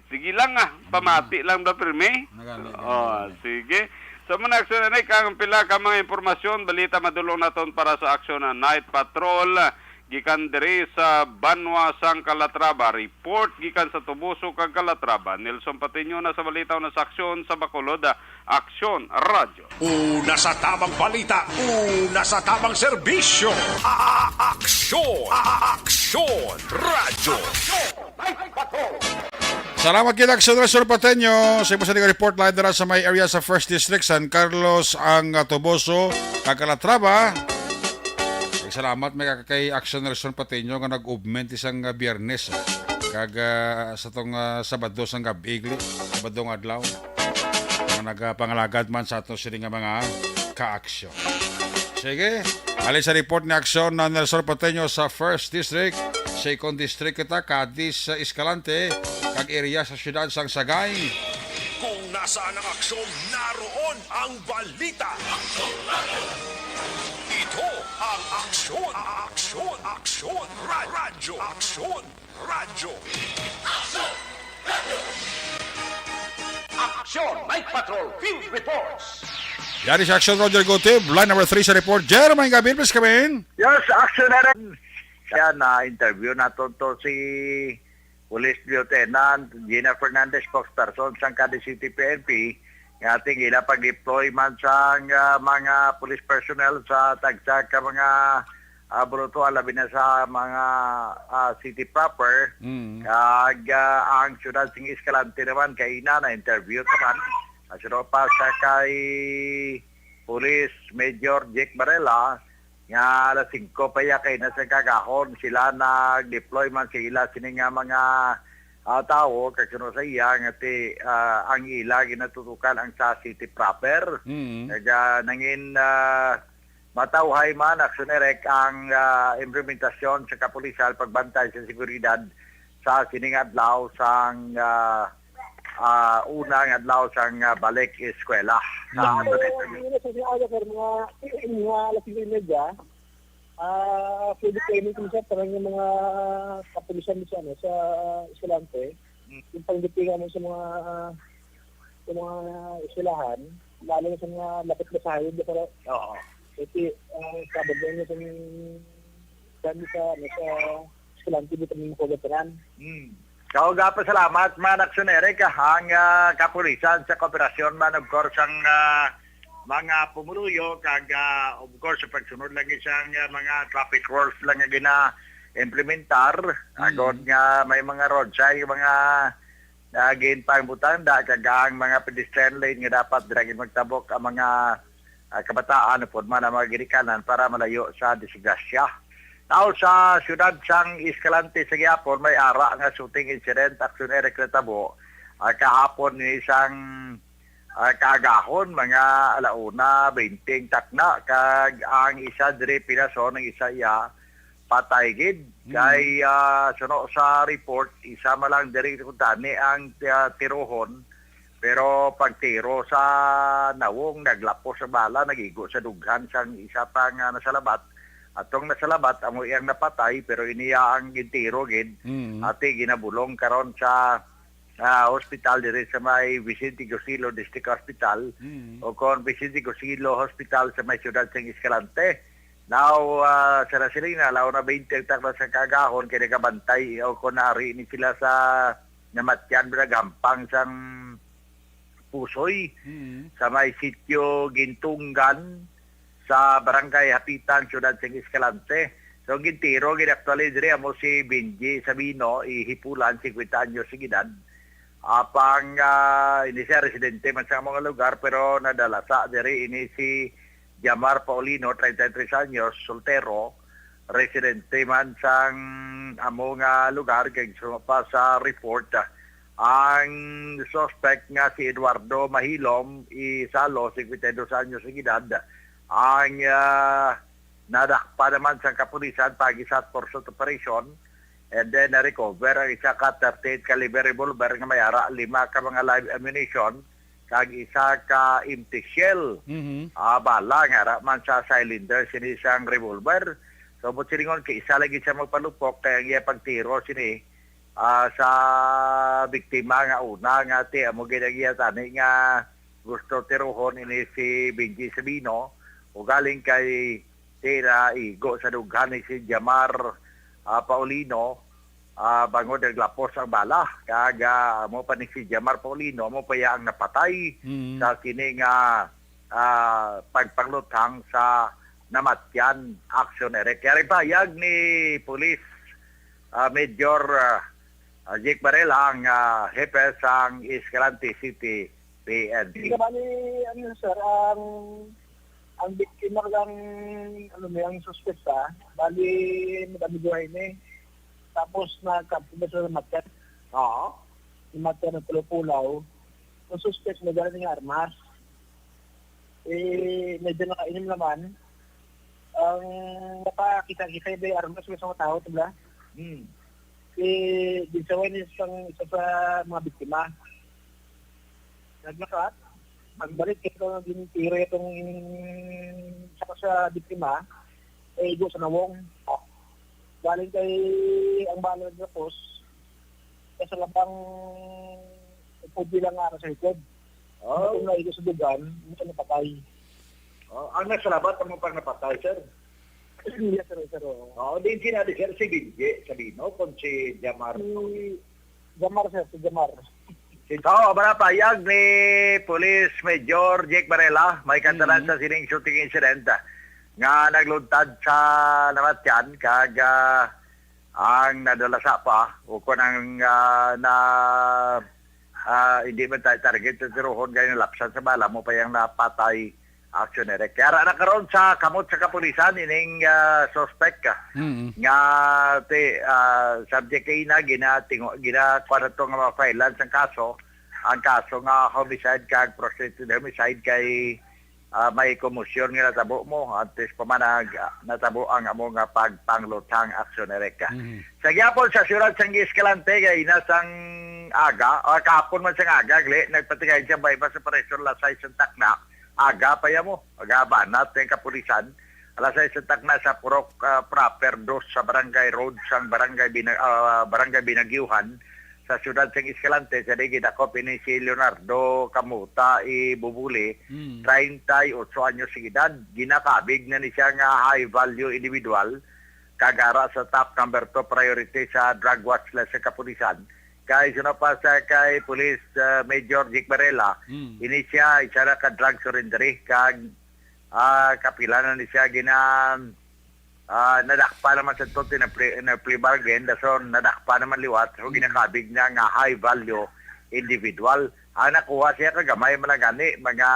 Sige lang, ah. Pamati lang daw, pirmi. Nagani, nagani, Oh, nagani. Sige. So, muna, Action Eric, ang pila ka mga impormasyon, balita madulong naton para sa aksyon na Night Patrol gikan diri sa Banwa sang Calatrava. Report gikan sa Tubuso kag Calatrava. Nelson Patiño na sa balita o na sa aksyon sa Bacolod. Aksyon, Radyo. Una sa tamang balita, una sa tamang serbisyo. A-, a-, aksyon, a-, a-, aksyon, Radyo. Salamat gid, Aksyon Resort Pateño. Sa imo sa report, live dira sa may area sa First District, San Carlos, ang, ah, Toboso, kag Calatrava. Salamat may kay Aksyon Resort Pateño nga nag-ugment isang, ah, Biyernes, ah, kag, ah, sa tong, ah, Sabado sang gab-, igli, Sabado nga adlaw, nga nagapangalagad man sa ato sini nga mga kaaksyon. Sige, ali sa report ni Aksyon na Nelson Pateño sa First District, Second District kita, Cadiz sa Escalante, kag area sa siyudad sang Sagay. Kung nasaan ang aksyon, naroon ang balita. Ito ang aksyon, aksyon, aksyon, ra-, radyo, aksyon. Radyo. Aksyon! Night Patrol Field Reports. Yari sa Aksyon, Roger Gutib. Line number three sa report. Jer, may gabi, please come in. Yes, Aksyon Aaron. Kaya na-interview naton to si Police Lieutenant Gina Fernandez, spokesperson sang Cadiz City P N P, nga ating ila pag-deploy man sang, ah, mga police personnel sa tagsa ka mga, ah, bruto, labi na sa mga, ah, city proper. Mm. Kag, ah, ang siyudad sing Escalante naman, kay ina na-interview naman. Ang sino pa sa kay Police Major Jake Varela, nga alas singko pa iya kay nasa kagahon sila nag-deploy man sa ila sini nga mga, ah, tawo, kag suno sa iya nga ti, ah, ang ila ginatutukan ang sa city proper. Mm. Kag, ah, nangin, ah, matawhay man, Aksyon Eric, ang, ah, implementasyon sa kapulisan pagbantay sa seguridad sa sining adlaw sang, ah, ah, una nga adlaw sang, ah, balik eskwela. Sa Mm. ato na ito. Mga, mga alas singko y media, ah, pwede kayo nito sa parang yung mga kapulisan sa, ano, sa Escalante, Mm. yung pagdating mo sa mga, sa mga eskwelahan, lalo na sa mga lapit na sa highway, di ba? Oo. Kasi, ah, sabag na yun sa mga dami sa, ano, sa Escalante, di kami makuha tanan. Mm. Kag, ah, pasalamat man, Aksyon Eric, ah, ang, ah, kapulisan sa kooperasyon man, of course, ang, ah, mga pumuluyo, kag, ah, of course, sa pagsunod lang isang, ah, mga traffic rules lang nga gina-implementar, Mm. agod nga may mga roadside, mga, ah, ginpangbutang da, kag ang mga pedestrian lane nga dapat dira gid magtabok ang mga, ah, kabataan, upod man ang mga ginikanan para malayo sa disgrasya. Now, sa siyudad sang Escalante sa gihapon, may ara nga shooting incident, Aksyon Eric, natabo, ah, kahapon ni isang, Ah, kaagahon, mga ala una baynte ang takna, kag ang isa diri pinason, ang isa iya patay gid. Mm. Kay, ah, suno sa report, isa man lang diri kuntani ang, ah, tirohon, pero pagtiro sa nawong, naglapos sa bala, nagigo sa dughan sang isa pa nga nasalabat. Atong nasalabat, amo iyang napatay, pero iniya ang gintiro gid. Mm. Ati ginabulong karon sa, ah, hospital diri sa may Vicente Gusilo District Hospital, Mm. o kon Vicente Gusilo Hospital sa may siyudad sang Escalante. Now, ah, sa nasiling na, ala una baynte ang takna sa kaagahon, kay nagabantay, o kon ari ni sila sa namatyan, nagahampang sang pusoy Mm. sa may sitio Gintunggan sa Barangay Hapitan, siyudad sang Escalante. So, ang gintiro gid actually diri amo si Benji Sabino, i Hipulan, singkwenta anyos ang edad. Apang, ah, ini siya residente man sa mga lugar, pero nadalasa diri ini si Jamar Paulino, treinta y tres anyos, soltero, residente man sang amo nga lugar, kay suno pa sa report, ah, ang suspect nga si Eduardo Mahilom Isalo, singkwenta y dos anyos ang edad, ang, ah, nadakpa naman sa kapulisan pag-isa sa pursuit operation, and then na-recover ang isa ka thirty-eight caliber revolver nga may ara lima ka mga live ammunition, kag isa ka empty shell. Mhm. Ah, bala nga ara man sa cylinder sini sang revolver. So, buot silingon, kay isa lagi siya magpalupok, kay ang iya pagtiro sini, ah, sa biktima nga una nga ti amo gid ang iya tani nga gusto tirohon ini si Benji Sabino, ugaling kay tira igo sa dughan ni si Jamar, ah, Paulino, ah, bangod naglapos ang bala. Kag, ah, amo pa ni si Jamar Paulino, amo pa iya ang napatay Mm. sa kini nga, ah, pagpangluthang sa namatyan, Action Eric. Kaya rin pahayag ni Police, ah, Major, ah, ah, Jake Varela, ang, ah, hepe sang Escalante City P N P. Hindi, bali, ano, sir, ang, ang biktima lang, ano, may ang suspect, ah, bali, madami buhay na eh. Tapos, nagkampo na sa matan. Oo. Yung matan ng pulaw-pulaw. Ang suspect, may dala ng armas. Eh, medyo nakainom naman. Ang napakita-kita yung armas, may mga tao, diba? Hmm. Eh, ginsaway niya sang isa sa mga biktima. Naglakat, pagbalik ito, ginitira itong sa, sa biktima, eh, igo sa nawong. Galing kay ang bala nagkapos, sa labang pwede lang nga sa likod. Oh. Kung naigo sa dugan, hindi siya napatay. Oh, ang nasalabat, ang mga pang napatay, sir? Yes, sir, sir, oo. Oo, din sinabi, sir, si Binji Sabino, kung si Jamar. Si Jamar, sir, si Jamar. Si, oo, amo na pahayag ni Police Major Jake Varela, may kantanan Mm. sa sining shooting incident, ah, nga nagluntad sa namatyan, kag, ah, ang nadalasa pa, o kung ang, ah, na, ah, hindi man tayo target sa tirohon, kaya nalapsan sa bala, amo pa yang napatay, Action Eric. Kaya ra na karon sa kamot sa kapulisan ining, ah, suspect, ah, Mm. nga ti, ah, subject kay ina ginatingo, ginakuha na to nga ma-file-an sang kaso. Ang kaso nga homicide kag prostitute homicide kay, ah, may komosyon nga natabo mo antes pa man nag-, natabo ang amo nga pagpangluthang, Action Eric. Mm. Sa gyapon sa siyudad sang Escalante, kay ina sang aga, o kahapon man sang aga, gali, nagpatigay siya bay sa operasyon alas sais sa takna. Aga pa ya mo, aga banat ang kapulisan. Alas sais sa takna sa Purok, ah, Proper dos sa Barangay Road, sang Barangay Bina-, ah, Barangay Binagyuhan, sa siyudad sang Escalante, sa di gidakop ini si Leonardo Kamuta Ibubuli, Mm. treinta y ocho anyos ang edad. Ginakabig na ni siya nga high value individual, kag ara sa top number two priority sa drug watch list sa kapulisan. Kay suno pa sa kay Police, ah, Major Jake Varela, Mm. ini siya, isa ra ka drug surrenderee, kag, ah, kapila na ni siya gina-, ah, nadakpa naman sa to, na plea, na plea bargain, dason nadakpa naman liwat, so Mm. ginakabig na nga high value individual. Ang nakuha siya kagamay man lang gani, mga,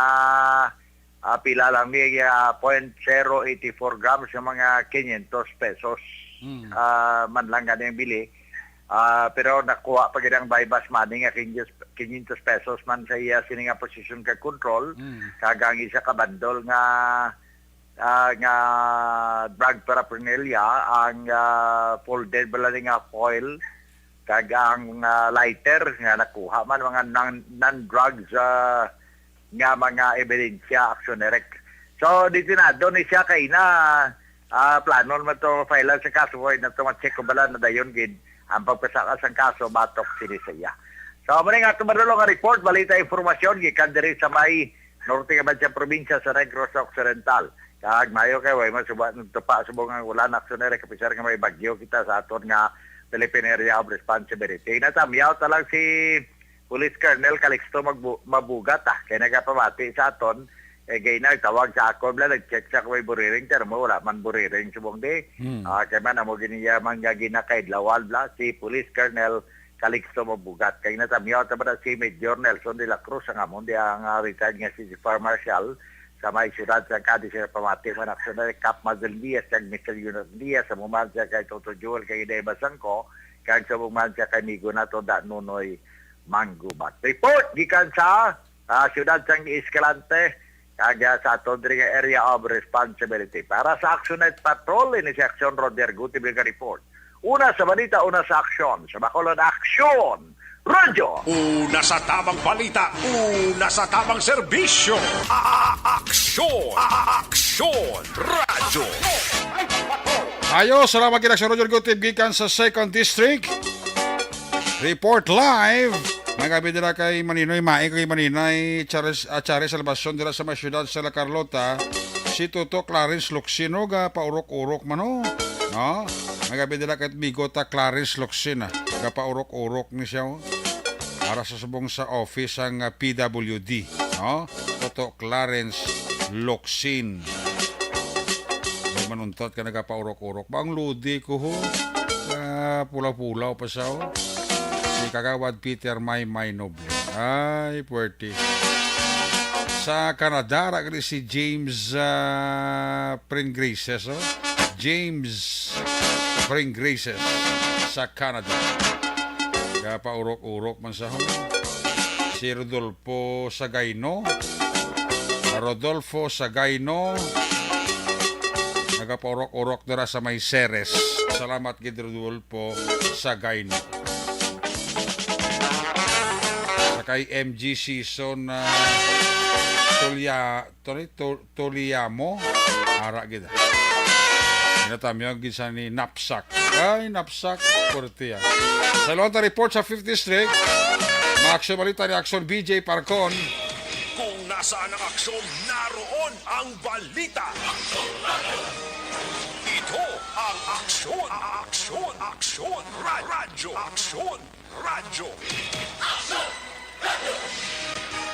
ah, pila lang ni, ah, point zero eighty four grams, yung mga quinientos pesos, Mm. ah, man lang gani ang bili. Ah, pero nakuha pa gid ang buy-bust money nga quinientos, quinientos pesos man sa iya sini nga possession kag control, Mm. kag ang isa ka bandol nga, ah, nga drug paraphernalia, ang, ah, folded bala ni nga foil, kag ang, ah, lighter nga nakuha man, mga non, non-drugs, ah, nga mga ebidensya, Action Eric. So, detenado ni siya kay na, ah, plano naman to file sa kaso, ay na to ma-check ko bala na dayon gid ang pagpasaka sang kaso batok sini sa iya. So, amo ni nga ato madulong nga report, balita, impormasyon gikan diri sa may norte nga bansa probinsya sa Negros Occidental. Kag mayo kay way masuba nagtupa subong ang ulan, Action Eric, kapisar nga may bagyo kita sa aton nga Philippine Area of Responsibility. Natamyaw ta lang si Police Colonel Calixto Magbu-, Mabugat, ah, kay nagapamati sa aton, eh, kay nagtawag sa ako, bla, nag-check sa kung may buriring, pero mo, wala man buriring subong di. Hmm. Ah, kay man, amo giniya man nga ginakaidlawan, bla, si Police Colonel Calixto Mabugat. Kay natamyaw ta ba na si Major Nelson de la Cruz, ang amon di ang, ah, retired nga si Fire Marshal sa may siyudad sa Cadiz, sa pamati man, Action Eric, Cap Mazel Diaz, kag Mister Yunus Diaz, sa muman siya kay Toto Joel, kay Inday Basangko, kag sa muman siya kay Migo nato, Da Nonoy Manggubat. Report gikan sa, ah, siyudad sang Escalante, kag, ah, sa aton diri nga area of responsibility. Para sa Action Night Patrol, ini si Action Roder Gutib nga report. Una sa balita, una sa aksyon. Sa Bacolod, Aksyon Radyo. Una sa tamang balita, una sa tamang serbisyo. A-, a-, aksyon, a-, a-, aksyon Radyo. Ayo, salamat gid sa Roger Gutib gikan sa Second District. Report live. May gabi dira kay Maninoy, Mae kay Maninoy, Charis, ah, Charis Salvacion dira sa may siyudad sa La Carlota. Si Toto Clarence Luxino ga paurok-urok man, oh. No? May gabi dira kay Bigota Clarence Luxin, ah. Ga paurok-urok ni siya, oh. Para sa subong sa office ang, ah, P W D, no? Toto Clarence Luxin. May manuntat ka nagapaurok-urok. Ba ang ludi ko, ho? Ah, pulaw-pulaw pa siya, oh. Si Kagawad Peter May May Noble. Ay, puwerte. Sa Canada, ra gani si James, ah, Pringreses, oh. James Pringreses sa Canada. Kaya paurok-urok man sa, oh. Si Rodolfo Sagayno. Rodolfo Sagayno. Nagapaurok-urok dira sa may Ceres. Salamat gid, Rodolfo Sagayno. Sa kay M G Season, ah, Tulya-, Tuli-, Tul-, Tuliyamo. Ara gid. Ginatamyo gid sa ni Napsak. Ay, Napsak. Puwerte, ah. Sa Lonta Report sa Fifth District, mga aksyon balita ni Aksyon B J Parcon. Kung nasaan ang aksyon, naroon ang balita. Ito ang Aksyon, Aksyon, Aksyon, Ra-, Radyo, Aksyon, Radyo.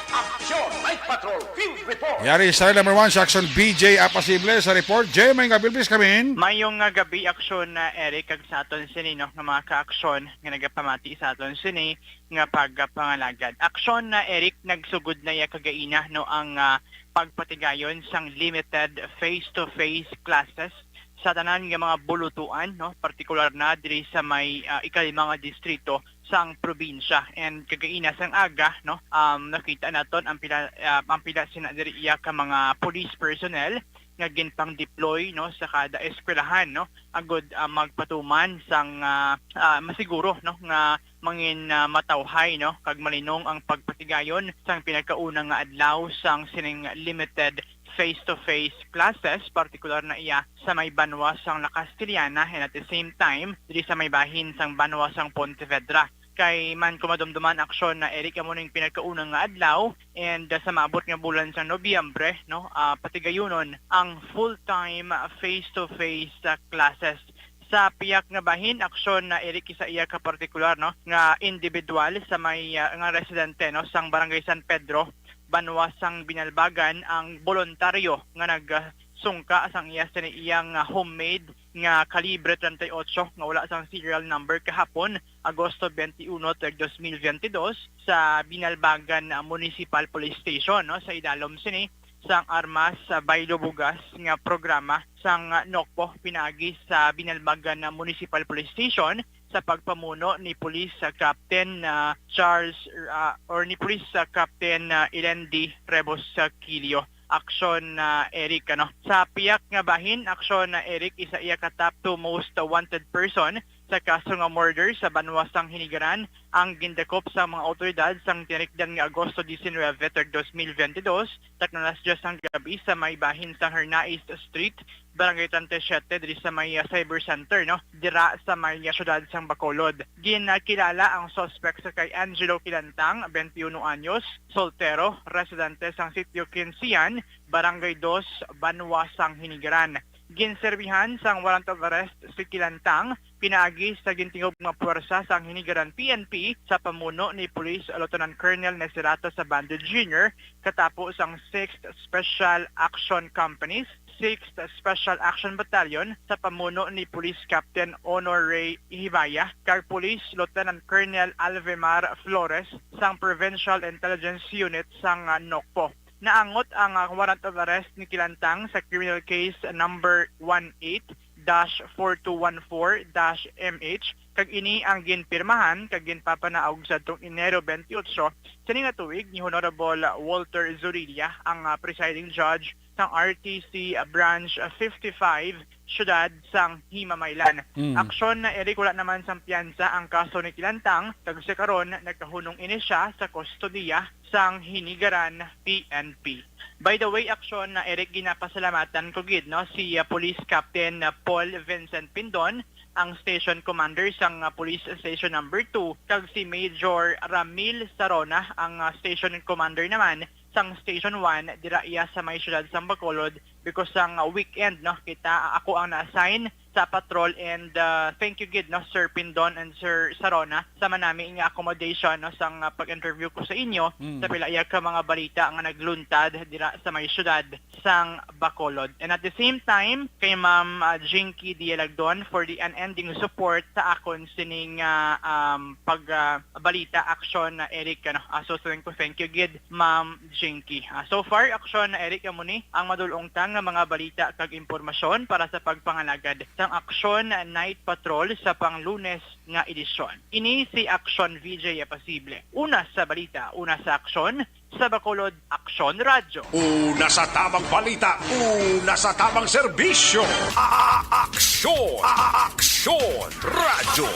Aksyon, Night Patrol, Field Report. Yari, Style number one sa Aksyon, B J Apasible sa report. Jay, may nga bilbis kami. Mayong nga gabi, Aksyon, ah, Eric, kag sa aton sini, no, nga mga kaaksyon nga nagapamati sa aton sini nga pagpangalagad. Aksyon na, Eric, nagsugod na iya kagaina, no, ang, ah, pagpatigayon sang limited face-to-face classes sa tanan nga mga bulutuan, no, partikular na diri sa may, ah, ikalima nga distrito sang probinsya. And kagaina sang aga, no, um, nakita naton ang pila, ah, ang pila sina diri iya ka mga police personnel nga ginpang-deploy, no, sa kada eskwelahan, no, agud, ah, magpatuman sang, ah, ah, masiguro, no, nga mangin, ah, matawhay, no, kag malinong ang pagpatigayon sang pinakauna nga adlaw sang sining limited face-to-face classes, partikular na iya sa may banwa sang La Castellana, and at the same time diri sa may bahin sang banwa sang Pontevedra. Kay man ko madumduman, Aksyon, na, Eric, amo ning pinakauna nga adlaw, and, ah, sa maabot nga bulan sa Nobyembre, no, ah, patigayunon ang full-time face-to-face, ah, classes. Sa pihak nga bahin, Aksyon, na, Eric, isa iya ka partikular, no, nga individual sa may, ah, nga residente, no, sang Barangay San Pedro, banwa sang Binalbagan, ang boluntaryo nga nagsungka sang iya sini iyang, ah, homemade nga kalibre treinta y ocho nga wala sang serial number kahapon, Agosto twenty-one, tuig dos mil veintidós, sa Binalbagan, ah, Municipal Police Station, no, sa idalom sini sang Armas, ah, Baylo Bugas nga programa sang, ah, NOCPO pinaagi sa Binalbagan, ah, Municipal Police Station, sa pagpamuno ni Police, ah, Captain, ah, Charles, ah, or ni Police, ah, Captain, ah, Ilendi Rebos, ah, Quilio. Aksyon, ah, Eric, ano. Sa piyak nga bahin, aksyon, ah, Eric, isa iya ka top two most wanted person sa kaso nga murder sa banwa sang Hinigaran ang gindakop sa mga awtoridad sang tinarikdan nga Agosto diecinuebe, tuig dos mil veintidós, takna alas diyes sang gabi sa may bahin sang Hernais Street, Barangay treinta y siete, diri sa may, ah, Cyber Center, no? Dira sa may, ah, siyudad sang Bacolod. Ginkilala ang suspect sa kay Angelo Kilantang, twenty-one anyos, soltero, residente sang Sitio Quincean, Barangay Dos, Banwa sang Hinigaran. Ginserbihan sang warrant of arrest si Kilantang pinaagi sa gintingog nga puwersa sang Hinigaran P N P sa pamuno ni Police Lieutenant Colonel Neserato Sabando Junior katapo sang Sixth Special Action Companies, Sixth Special Action Battalion sa pamuno ni Police Captain Honor Ray Hibaya kag Police Lieutenant Colonel Alvemar Flores sang Provincial Intelligence Unit sang, ah, NOCPO. Naangot ang, ah, warrant of arrest ni Kilantang sa criminal case number one eight dash four two one four dash M H, kag ini ang ginpirmahan kag ginpapanaog sa atong Enero twenty-eight sini nga tuig ni Honorable Walter Zorilla, ang, ah, presiding judge sang R T C Branch fifty-five, Siyudad sang Himamaylan. Mm. Aksyon na, Eric, wala naman sang piyansa ang kaso ni Kilantang, kag sa karon nagkahunong ini siya sa kustodiya sang Hinigaran P N P. By the way, aksyon na, Eric, ginapasalamatan ko gid, no, si, ah, Police Captain, ah, Paul Vincent Pindon, ang station commander sang, ah, Police Station Number Two, kag si Major Ramil Sarona, ang, ah, station commander naman sang Station One, dira iya sa may siyudad sang Bacolod, because sang, ah, weekend, no, kita, ah, ako ang na-assign sa patrol, and, ah, thank you gid, no, Sir Pindon and Sir Sarona, sa manami nga accommodation, no, sang, ah, pag-interview ko sa inyo, Mm. sa pila iya ka mga balita nga nagluntad dira sa may siyudad sang Bacolod. And at the same time, kay Ma'am, ah, Jinky Dialagdon for the unending support sa akon sining, ah, um, pag, ah, balita aksyon na, Eric, ano. Ah, so, thank you, thank you gid, Ma'am Jinky. Ah, so far, aksyon na, Eric, amo ni ang madulong ta nga mga balita kag impormasyon para sa pagpangalagad sang aksyon Night Patrol sa pang-Lunes nga edisyon. Ini si Aksyon V J Apasible. Una sa balita, una sa aksyon, sa Bacolod Aksyon Radyo. Una sa tamang balita, una sa tamang serbisyo. A-, a-, aksyon, a-, a-, aksyon radyo.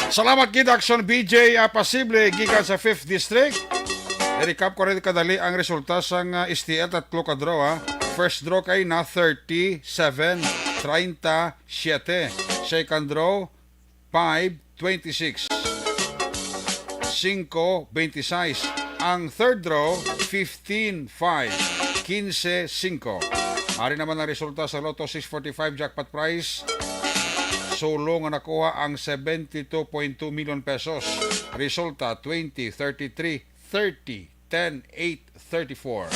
Salamat gid, Aksyon V J Apasible, gikan sa Fifth District. I-recap ko rin kadali ang resulta sang, ah, S T L, tatlo ka draw, ha. First draw kay na thirty-seven, treinta, siete. Second draw, five, twenty-six. Cinco, twenty-six. Ang third draw, fifteen, five. Quince, cinco. Ari naman ang resulta sa Lotto six forty-five jackpot prize. Solo nga nakuha ang seventy-two point two million pesos. Resulta, twenty, thirty-three, thirty, ten, eight, thirty-four.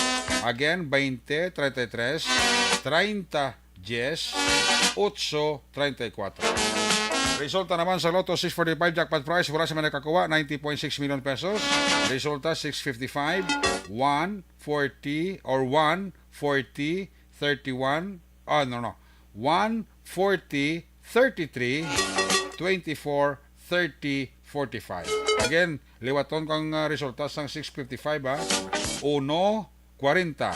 Again, twenty, treinta y tres, treinta, diez, ocho, treinta y cuatro. Resulta naman sa Lotto six forty-five jackpot prize, wala sa may nakakuha, ninety point six million pesos. Resulta, six fifty-five, one forty, or one forty, thirty-one, ah, no, no. One forty, thirty-three, twenty-four, thirty, forty-five. Again, liwaton ko ang, ah, resulta sang six fifty-five, ha. Uno, kwarenta,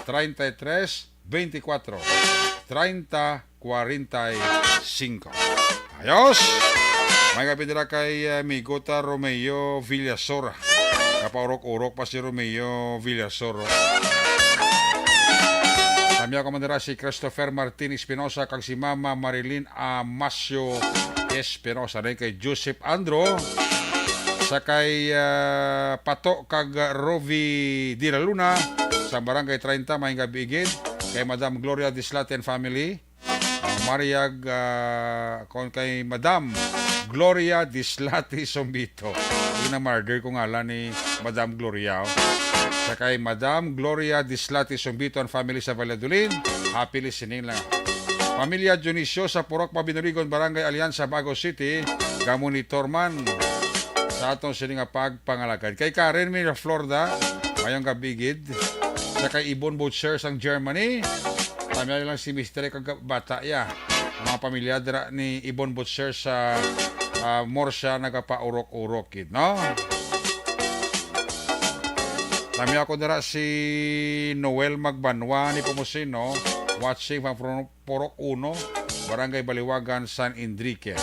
treinta y tres, veinticuatro, treinta, kwarenta y cinco. Ayos! May gabi dira kay, ah, Migota Romeo Villasor. Kapaurok-urok pa si Romeo Villasor, oh. Tamyaw ko man dira si Christopher Martin Espinosa kag si Mama Marilyn Amasio Espinosa. Dayon kay Joseph Andro, sa kay, ah, Pato kag Rovi de la Luna sa Barangay treinta, may gabi gid. Kay Madam Gloria Dislate and family. Mariag, ah, kon kay Madam Gloria Dislati Sombito. Yung na-murder ko ngalan ni Madam Gloria, oh. Sa kay Madam Gloria Dislati Sombito and family sa Valladolid, happy listening lang. Pamilya Dionisio sa Purok Mabinurigon, Barangay Alianza, Bago City, gamonitor man sa aton sini nga pagpangalagad. Kay Karen Miraflorda, mayong gabi gid. Sa kay Ibon Butcher sang Germany, tamyaw lang si Mister kag bata ya. Ang mga pamilya dira ni Ibon Butcher sa ah, more siya nagapaurok-urok gid, no? Tami ako dira si Noel Magbanwa ni Pomosino, watching from Purok Uno, Barangay Baliwagan, San Enrique.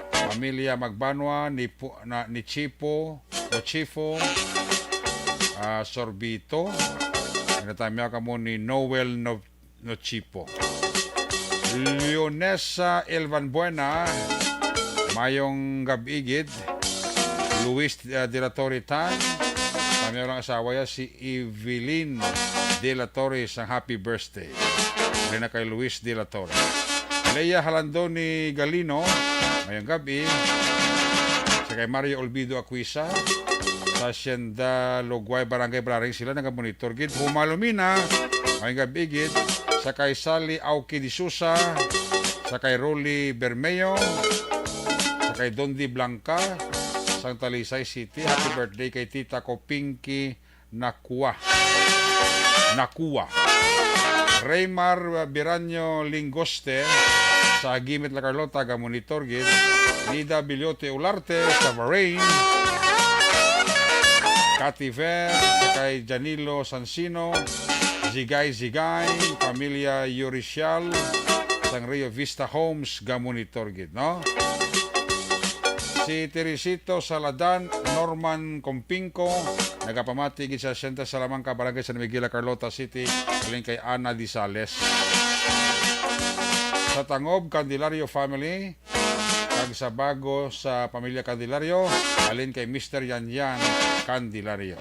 Pamilya Magbanwa ni Pu-, na, ni Chipo, o Chifo, ah, Sorbito. Nagtami ako mo ni Noel no, no Chipo. Leonesa Elvan Buena, mayong gab-i gid. Luis, ah, de la Torre Tan, kami lang asawa ya si Evelyn de la Torre sang happy birthday. Uli na kay Luis de la Torre. Leia Halandoni Galino, mayong gab-i. Sa kay Mario Olvido Aquisa, sa Hacienda Lugway, Barangay Balaring sila nagamonitor gid. Humalumina, mayong gab-i gid. Sa kay Sally Auki de Sousa, sa kay Rolly Bermeo, sa kay Dondi Blanca, sang Talisay City. Happy birthday kay tita ko Pinky Nakua. Nakua. Raymar Biranyo Lingoste sa Gimit La Carlota, gamonitor gid. Nida Biliote Ularte sa Bahrain. Cathy Ver, sa kay Janilo Sansino, Zigay Zigay, pamilya Yuricial, sang Rio Vista Homes, gamonitor gid, no? Si Teresito Saladan, Norman Compinco, nagapamati gid sa Hacienda Salamanca, Barangay San Miguel, Carlota City, halin kay Ana Di Sales. Sa Tangob, Candelario family, kag sa Bago sa pamilya Candelario, halin kay Mister Yan Yan Candelario.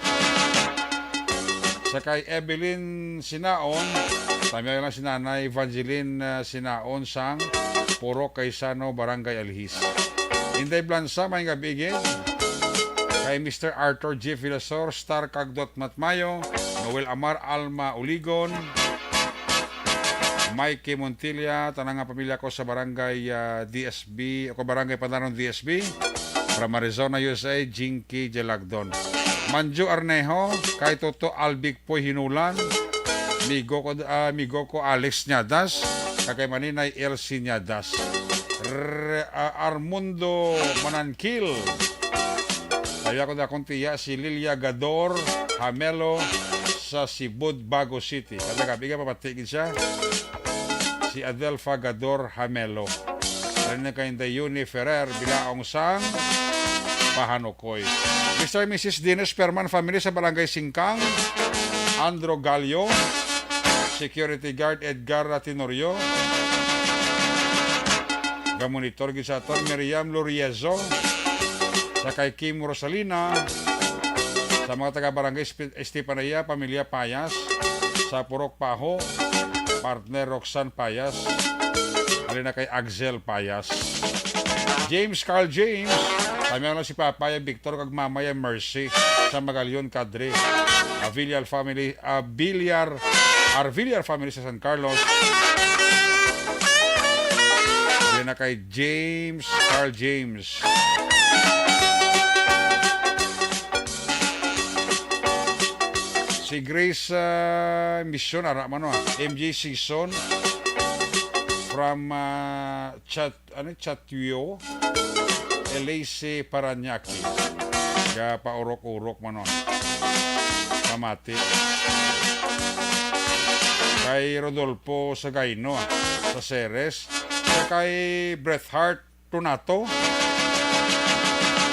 Sa kay Evelyn Sinaon, tamiyaw lang si Nanay Evangeline, ah, Sinaon sang Purok Kaisano, Barangay Alhis. Inday Blansa, may gab-i gid. Kay Mister Arthur G Villasor, Star Kagdot Matmayo, Noel Amar, Alma Uligon, Mikey Montilla, tanan nga pamilya ko sa barangay, ah, D S B, o Barangay Pandanon D S B, from Arizona, U S A, Jinky Gelagdon. Manjo Arnejo, kay Toto Albic Poy Hinulan, migo ko, ah, migo ko Alex Ñadas, kag kay Maninay Elsie Ñadas. R-, ah, Armundo Mananquil. Kaya ko na akong tiya si Lilia Gador Hamelo sa Sibud, Bago City. Kada gabi ka, pamati gid siya. Si Adelfa Gador Hamelo. Rin na kay Inday Yuni Ferrer, Bilaong sang Pahanukoy. Mister and Missus Dennis Perman family sa Barangay Singkang, Andro Gallo, Security Guard Edgar Tenorio, gamonitor gid sa aton, Miriam Loriezo, sa kay Kim Rosalina, sa mga taga Barangay Espe-, Estefanía, pamilya Payas, sa Purok Paho, partner Roxanne Payas, halin na kay Axel Payas. James Carl James, kami ano si Papaya Victor kag Mamaya Mercy sa Magalion Kadre. Avillar family, Avillar, Arvillar family sa San Carlos. Yan na kay James Carl James. Si Grace, ah, Mission, ara man, ah. M J Season from, ah, Chat, ano, Chatwio, Elise Parañaque. Ga paurok-urok man, oh. Pamati. Kay Rodolfo Sagayno, ah, sa Ceres. Sa kay Bret Hart Tunato.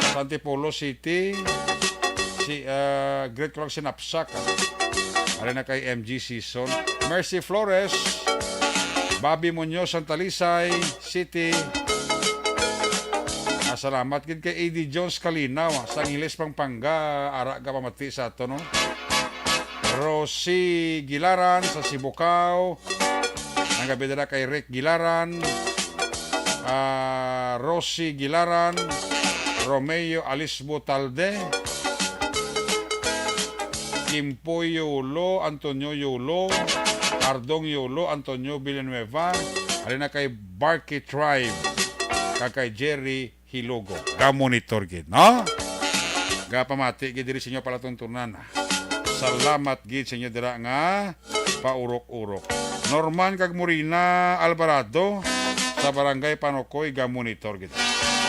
Sa Antipolo City. Si, ah, greet ko lang si Napsak, ah. Ari na kay M G Season. Mercy Flores. Bobby Muñoz, Santa Lisay City. Ah, salamat gid kay A D Jones Kalinaw, ah, sa Angeles, Pampanga. Ara ka pamati sa ato, no? Rosie Gilaran sa Sibukao. Ang gabi dira kay Rick Gilaran, ah, Rosie Gilaran, Romeo Alisbo Talde, Kimpoy Yulo, Antonio Yulo, Ardong Yulo, Antonio Villanueva, halin na kay Barky Tribe, kag kay Jerry Hilogo. Ga-monitor gid, no? Gapamati gid diri sa inyo palatuntunan. Salamat gid sa inyo dira nga paurok-urok. Norman kag Morina Alvarado, sa Barangay Panukoy, ga-monitor kita.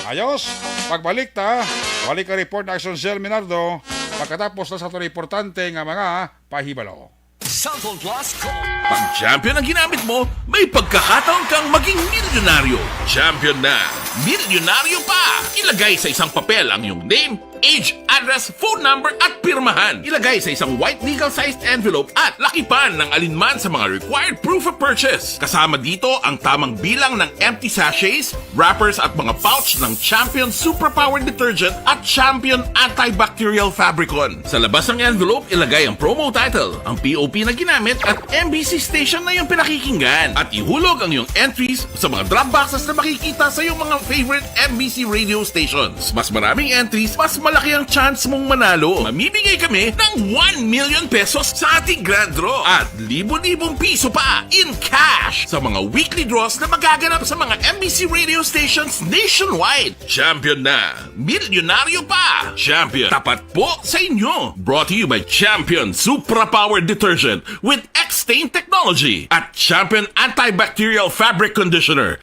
Ayos, pagbalik ta, balik ang report na Action Sir Minardo, pagkatapos na sa aton importante nga mga pahibalo. Cellphone Plus Gold. Pag champion ang ginamit mo, may pagkakataon kang maging milyonaryo. Champion na, milyonaryo pa! Ilagay sa isang papel ang iyong name, age, address, phone number, at pirmahan. Ilagay sa isang white legal-sized envelope at lakipan ng alinman sa mga required proof of purchase. Kasama dito ang tamang bilang ng empty sachets, wrappers, at mga pouch ng Champion Superpower Detergent at Champion Antibacterial Fabricon. Sa labas ng envelope, ilagay ang promo title, ang P O P na ginamit, at M B C station na iyong pinakikinggan. At ihulog ang iyong entries sa mga drop boxes na makikita sa iyong mga favorite M B C radio stations. Mas maraming entries, mas malaki ang chance mong manalo. Mamimigay kami ng one million pesos sa ating grand draw at libo-libong piso pa in cash sa mga weekly draws na magaganap sa mga M B C radio stations nationwide. Champion na! Milyonaryo pa! Champion, tapat po sa inyo! Brought to you by Champion Supra Power Detergent with X-Stain Technology at Champion Antibacterial Fabric Conditioner.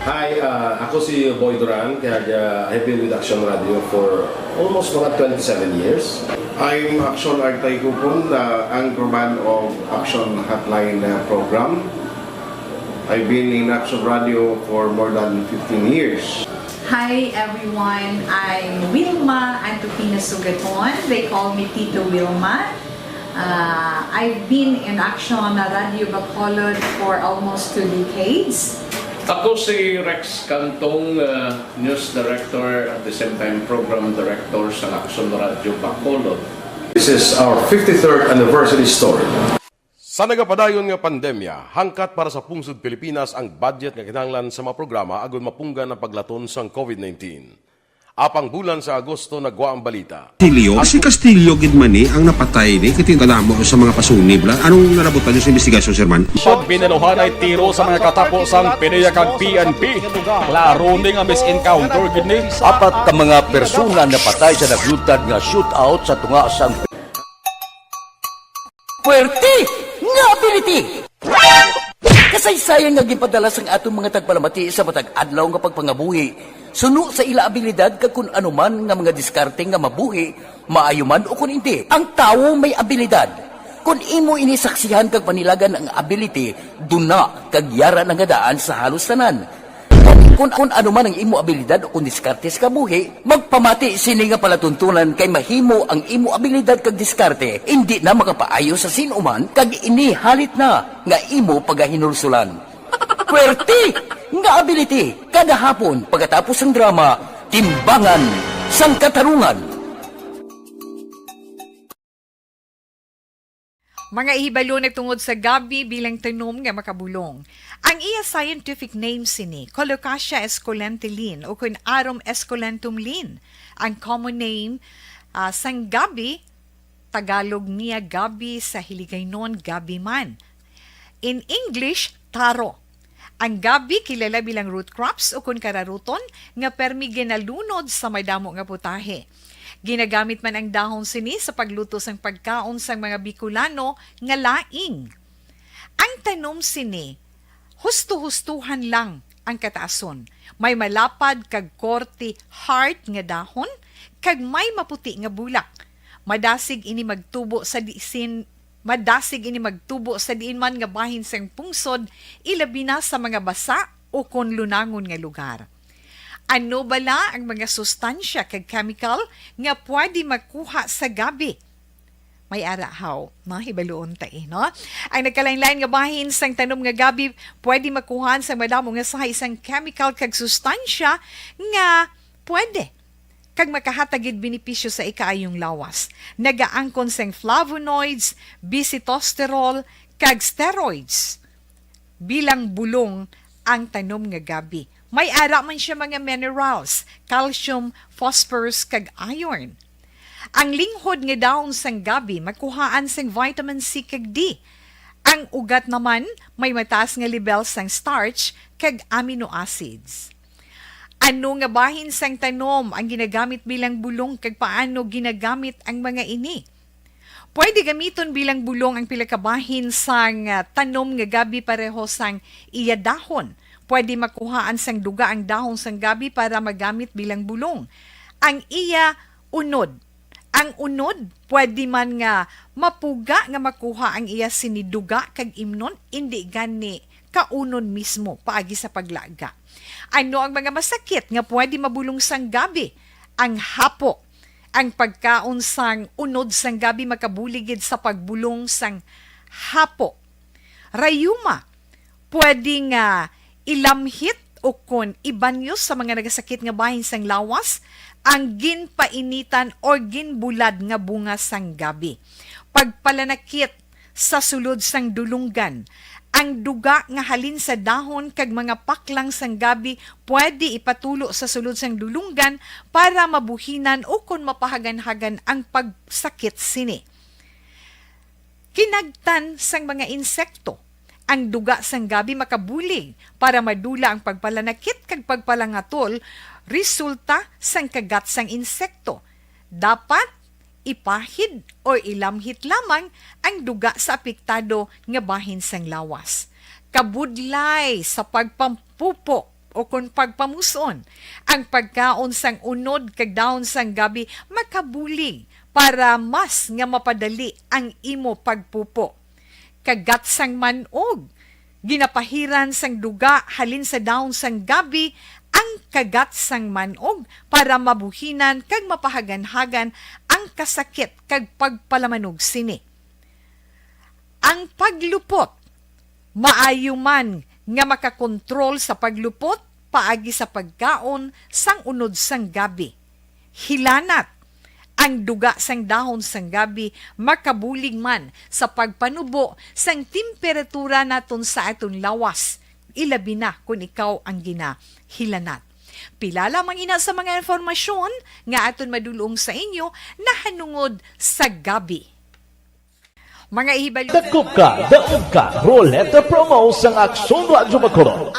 Hi, uh, ako si Boy Duran, kaya uh, I've been with Action Radio for almost mga twenty-seven years. I'm Action Artay Kupon, uh, anchorman of Action Hotline uh, program. I've been in Action Radio for more than fifteen years. Hi everyone, I'm Wilma Antupina Sugaton. They call me Tito Wilma. Uh, I've been in Action Radio Bacolod for almost two decades. Ako si Rex Cantong, uh, news director, at the same time program director sa Action Radio Bacolod. This is our fifty-third anniversary story. Sa nagapadayon nga pandemya, hangkat para sa pungsod Pilipinas ang budget nga kinahanglan sa mga programa agud mapunggan ang paglaton sang COVID nineteen. Apang bulan sa Agosto nagwa ang balita. Castillo, si Castillo gid man ni ang napatay ni, kay kadamo sa mga pasunib la. Anong nalabutan niyo sa investigasyon, Sir Man? Siyang binaluhan ay tiro sa mga katapo sang PDEA kag P N P. Klaro ni nga mis-encounter gid ni. Apat ka mga persona napatay sa naglutad nga shootout sa tunga sang Puwerte nga ability! Kasaysayan nga ginpadala sang aton mga tagpalamati sa matag adlaw nga pagpangabuhi, suno sa ila abilidad kag kun ano man nga mga diskarte nga mabuhi, maayo man o kun indi. Ang tawo may abilidad. Kun imo ini saksihan kag panilagan ang ability, duna kag yara na nga daan sa halos tanan. Kun, kun ano man ang imo abilidad o kun diskarte sa kabuhi, magpamati sini nga palatuntunan kay mahimo ang imo abilidad kag diskarte indi na makapaayo sa sin-o man kag ini halit na nga imo pagahinulsulan. Puwerte nga ability kada hapon pagkatapos sang drama, Timbangan sang Katarungan. Mga hibalo na tungod sa gabi bilang tanom nga makabulong. Ang iya scientific name sini, Colocasia esculenta Lin, o kun Arum esculentum Lin. Ang common name, ah, sang gabi, Tagalog niya gabi, sa Hiligaynon gabi man. In English, taro. Ang gabi kilala bilang root crops o kun kararuton nga permi ginalunod sa madamo nga putahe. Ginagamit man ang dahon sini sa pagluto sang pagkaon sang mga Bicolano nga laing. Ang tanom sini, husto-hustohan lang ang kataason. May malapad kag korte heart nga dahon kag may maputi nga bulak. Madasig ini magtubo sa disin Madasig ini magtubo sa diin man nga bahin sang pungsod, ilabi na sa mga basa o kon lunangon nga lugar. Ano bala ang mga sustansya kag chemical nga pwede makuha sa gabi? May ara haw, no? Hibaluon ta, eh, no? Ang nagkalain-lain nga bahin sang tanom nga gabi pwede makuhaan sang madamo nga sahay sang chemical kag sustansya nga pwede kag makahatag gid benepisyo sa ikaayong lawas. Nagaangkon sang flavonoids, bisitosterol, kag steroids bilang bulong ang tanom nga gabi. May ara man siya mga minerals, calcium, phosphorus, kag iron. Ang linghod nga dahon sang gabi makuhaan sang vitamin C kag D. Ang ugat naman may mataas nga lebel sang starch kag amino acids. Ano nga bahin sang tanom ang ginagamit bilang bulong kag paano ginagamit ang mga ini? Pwede gamiton bilang bulong ang pila ka bahin sang, ah, tanom nga gabi pareho sang iya dahon. Pwede makuhaan sang duga ang dahon sang gabi para magamit bilang bulong. Ang iya unod. Ang unod, pwede man nga mapuga nga makuha ang iya sini duga kag imnon, indi gani kaunon mismo paagi sa paglaga. Ano ang mga masakit nga pwede mabulong sang gabi? Ang hapo. Ang pagkaon sang unod sang gabi makabulig gid sa pagbulong sang hapo. Rayuma, pwede nga ilamhit o kon ibanyos sa mga nagasakit nga bahin sang lawas ang ginpainitan o ginbulad nga bunga sang gabi. Pagpalanakit sa sulod sang dulonggan. Ang duga nga halin sa dahon kag mga paklang sang gabi pwede ipatulo sa sulod sang dulonggan para mabuhinan o kon mapahaganhagan ang pagsakit sini. Kinagtan sang mga insekto. Ang duga sang gabi makabulig para madula ang pagpalanakit kag pagpalangatol resulta sang kagat sang insekto. Dapat ipahid o ilamhit lamang ang duga sa apektado nga bahin sang lawas. Kabudlay sa pagpampupo o kon pagpamus-on, ang pagkaon sang unod kag dahon sang gabi makabulig para mas nga mapadali ang imo pagpupo. Kagat sang man-og. Ginapahiran sang duga halin sa dahon sang gabi ang kagat sang man-og para mabuhinan kag mapahaganhagan ang kasakit kag pagpalamanog sini. Ang paglupot. Maayo man nga makakontrol sa paglupot paagi sa pagkaon sang unod sang gabi. Hilanat. Ang duga sang dahon sang gabi makabulig man sa pagpanubo sang temperatura naton sa aton lawas, ilabi na kon ikaw ang ginahilanat. Pila lamang ina sa mga impormasyon nga aton madulong sa inyo nahanungod sa gabi. Mga ihibalo. Dakop ka, daog ka, Roleta Promo sang Aksyon Radyo Bacolod.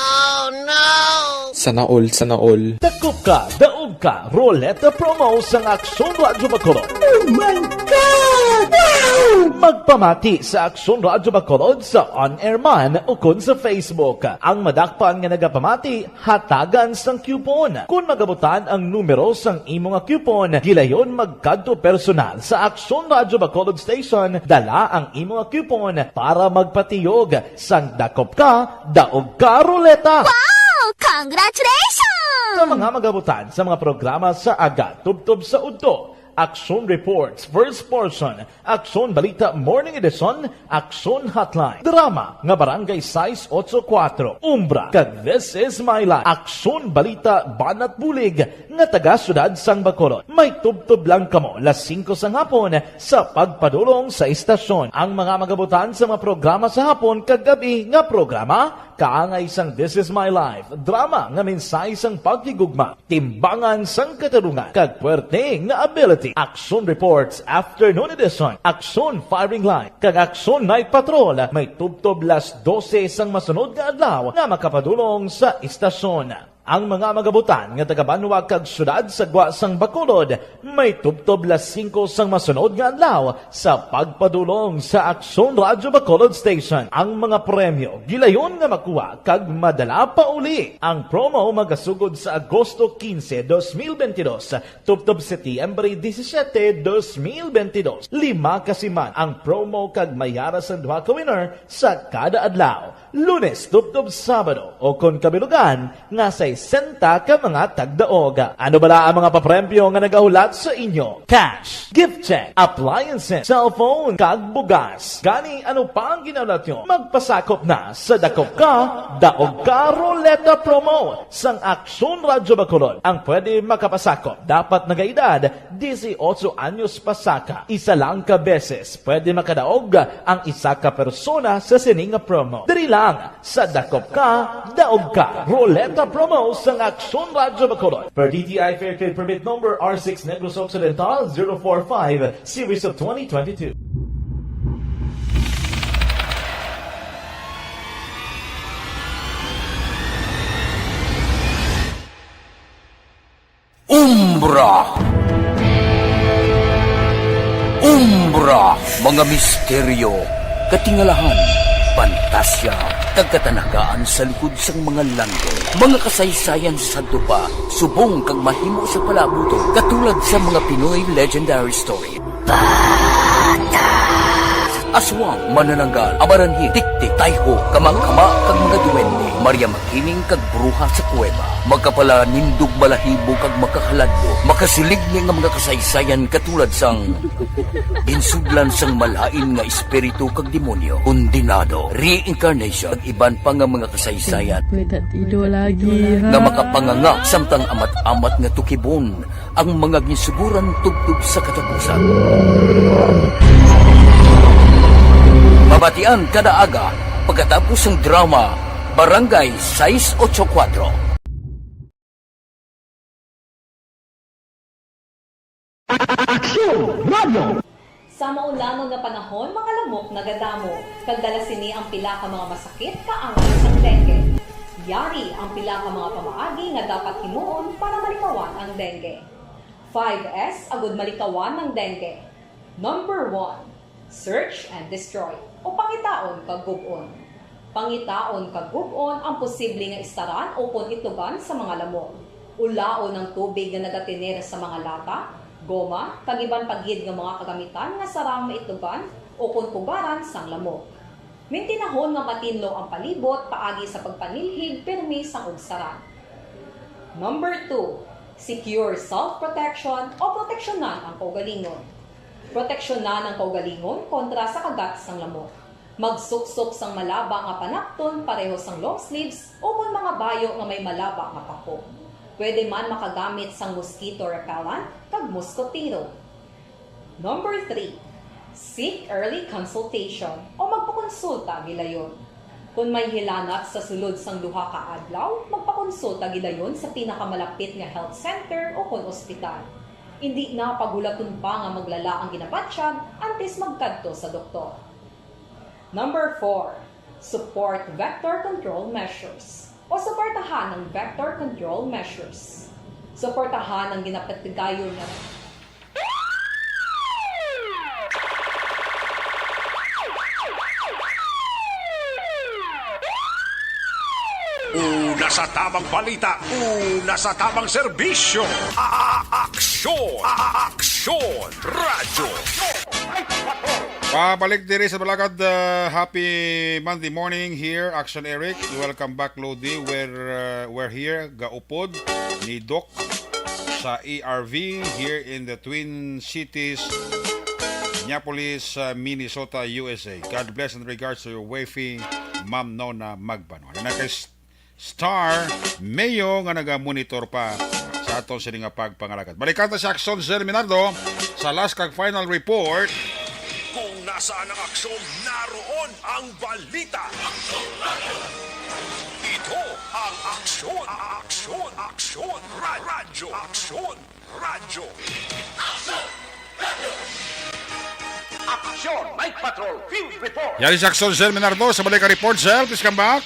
Sana all, sana all. Dakop ka, daog ka, Roleta Promo sang Aksyon Radyo Bacolod. Oh my God! Wow! Magpamati sa Aksyon Radyo Bacolod sa on-air man ukon sa Facebook. Ang madakpan nga nagapamati, hatagan sang coupon. Kon magabutan ang numero sang imo nga coupon, gilayon magkadto personal sa Aksyon Radyo Bacolod Station, dala ang imo nga coupon para magpatiyog sang dakop ka, daog ka, Roleta! Wow! Congratulations! Sa mga magabutan sa mga programa sa aga, tubtob sa udto, Aksyon Reports, First Portion, Aksyon Balita Morning Edition, Aksyon Hotline, drama nga Barangay sais otso kuwatro, Umbra, kag This Is My Life, Aksyon Balita Banat Bulig nga taga Siyudad sang Bacolod. May tubtob lang kamo las singko sang hapon sa pagpadulong sa istasyon. Ang mga magabutan sa mga programa sa hapon kag gab-i nga programa, kaangay sang This Is My Life, drama nga mensahe sang paghigugma, timbangan sang katarungan, kag puwerte nga ability. Aksyon Reports Afternoon Edition, Aksyon Firing Line, kag Aksyon Night Patrol may tubtob las dose sang masunod nga adlaw nga makapadulong sa istasyon. Ang mga magabutan nga taga-banwa kag siyudad sa gwa sang Bacolod may tubtob las singko sang masunod nga adlaw sa pagpadulong sa Aksyon Radyo Bacolod Station. Ang mga premyo gilayon nga makuha kag madala pauli. Ang promo magasugod sa Agosto quince, dos mil veintidós, tubtob Setyembre disisiete, dos mil veintidós. Lima ka siman ang promo kag may ara sang duha ka winner sa kada adlaw, Lunes tubtob Sabado, o kon kabilugan nga sesenta ka mga tagdaog. Ano bala ang mga papremyo nga nagahulat sa inyo? Cash, gift check, appliances, cellphone, kag bugas. Gani, ano pa ang ginahulat nyo? Magpasakop na sa Dakop Ka, Daog Ka Roleta Promo sang Aksyon Radyo Bacolod. Ang pwede makapasakop dapat nagaedad disiotso anyos pasaka. Isa lang ka beses pwede makadaog ang isa ka persona sa sini nga promo. Diri lang sa Dakop Ka, Daog Ka Roleta Promo sang Aksyon Radyo Bacolod. Per D T I Fair Trade Permit Number R six Negros Occidental zero four five, Series of twenty twenty-two. Umbra. Umbra. Mga misteryo, katingalahan, pantasya, kag katanagaan sa likod sang mga langgo. Mga kasaysayan sa sadto pa, subong kag mahimo sa palabuton, katulad sa mga Pinoy legendary story. Aswang, manananggal, amaranhit, tiktik, tayho, kamangkama, kag mga duwende, Maria Makiling, kag bruha sa kuweba. Makapalanindog balahibo kag makakaladlok, makasiling ni nga mga kasaysayan katulad sang ginsudlan sang malain nga espiritu kag demonyo, kondenado, reincarnation, kag iban pa nga mga kasaysayan Pwede tido lagi, nga ha? makapanganga samtang amat-amat nga tukibon ang mga ginsuguran tubtob sa katapusan. Mabatian kada aga pagkatapos sang drama Barangay sais ocho kuwatro. Aksyon Radio! Sa maulangon nga panahon, mga lamok nagadamo, kag dala sini ang pila ka mga masakit kaangay sang dengue. Yari ang pila ka mga pamaagi nga dapat himuon para malikawan ang dengue. Five S agud malikawan ang dengue. Number one, search and destroy, o pangitaon kag gub-on. Pangitaon kag gub-on ang posible nga istaran ukon itugan sa mga lamok. Ulaon ang tubig nga nagatener sa mga lata, goma, kag iban pa gid nga mga kagamitan nga sarang maitugan ukon pugaran sang lamok. Mintinahon nga matinlo ang palibot paagi sa pagpanilhig pirmi sang ugsaran. Number two, secure self-protection o proteksyonan ang kaugalingon. Proteksyonan ang kaugalingon kontra sa kagat sang lamok. Magsuksok sang malaba nga panapton pareho sang long sleeves ukon mga bayo nga may malaba nga pako. Pwede man makagamit sang mosquito repellent kag moskotero. Number three, seek early consultation o magpakonsulta gilayon. Kon may hilanat sa sulod sang duha ka adlaw, magpakonsulta gilayon sa pinakamalapit nga health center ukon ospital. Indi na paghulaton pa nga maglala ang ginabatyag antes magkadto sa doktor. Number four, support vector control measures o suportahan ang vector control measures. Suportahan ang ginapatigayon nga Una sa tamang balita, una sa tamang serbisyo. A-, a-, aksyon, a-, a-, aksyon, radyo. Pabalik diri sa Balagad, uh, happy Monday morning here, Action Eric. Welcome back, Lodi. We're, uh, we're here, gaupod ni Doc sa E R V here in the Twin Cities, Minneapolis, uh, Minnesota, U S A. God bless and regards to your wifey, Ma'am Nona Magbanwa. Na kay S-, Star Mayo nga naga-monitor pa sa aton sini nga pagpangalagad. Balikan ta si Aksyon Sir Minardo sa last kag final report. Kung nasaan ang aksyon, naroon ang balita. Ito ang Aksyon, Aksyon, Aksyon, Ra-, Radyo, Aksyon, Radyo. Aksyon, Night Patrol, Field Report. Yari si Aksyon Sir Minardo sa balik ka report, Sir. Please come back.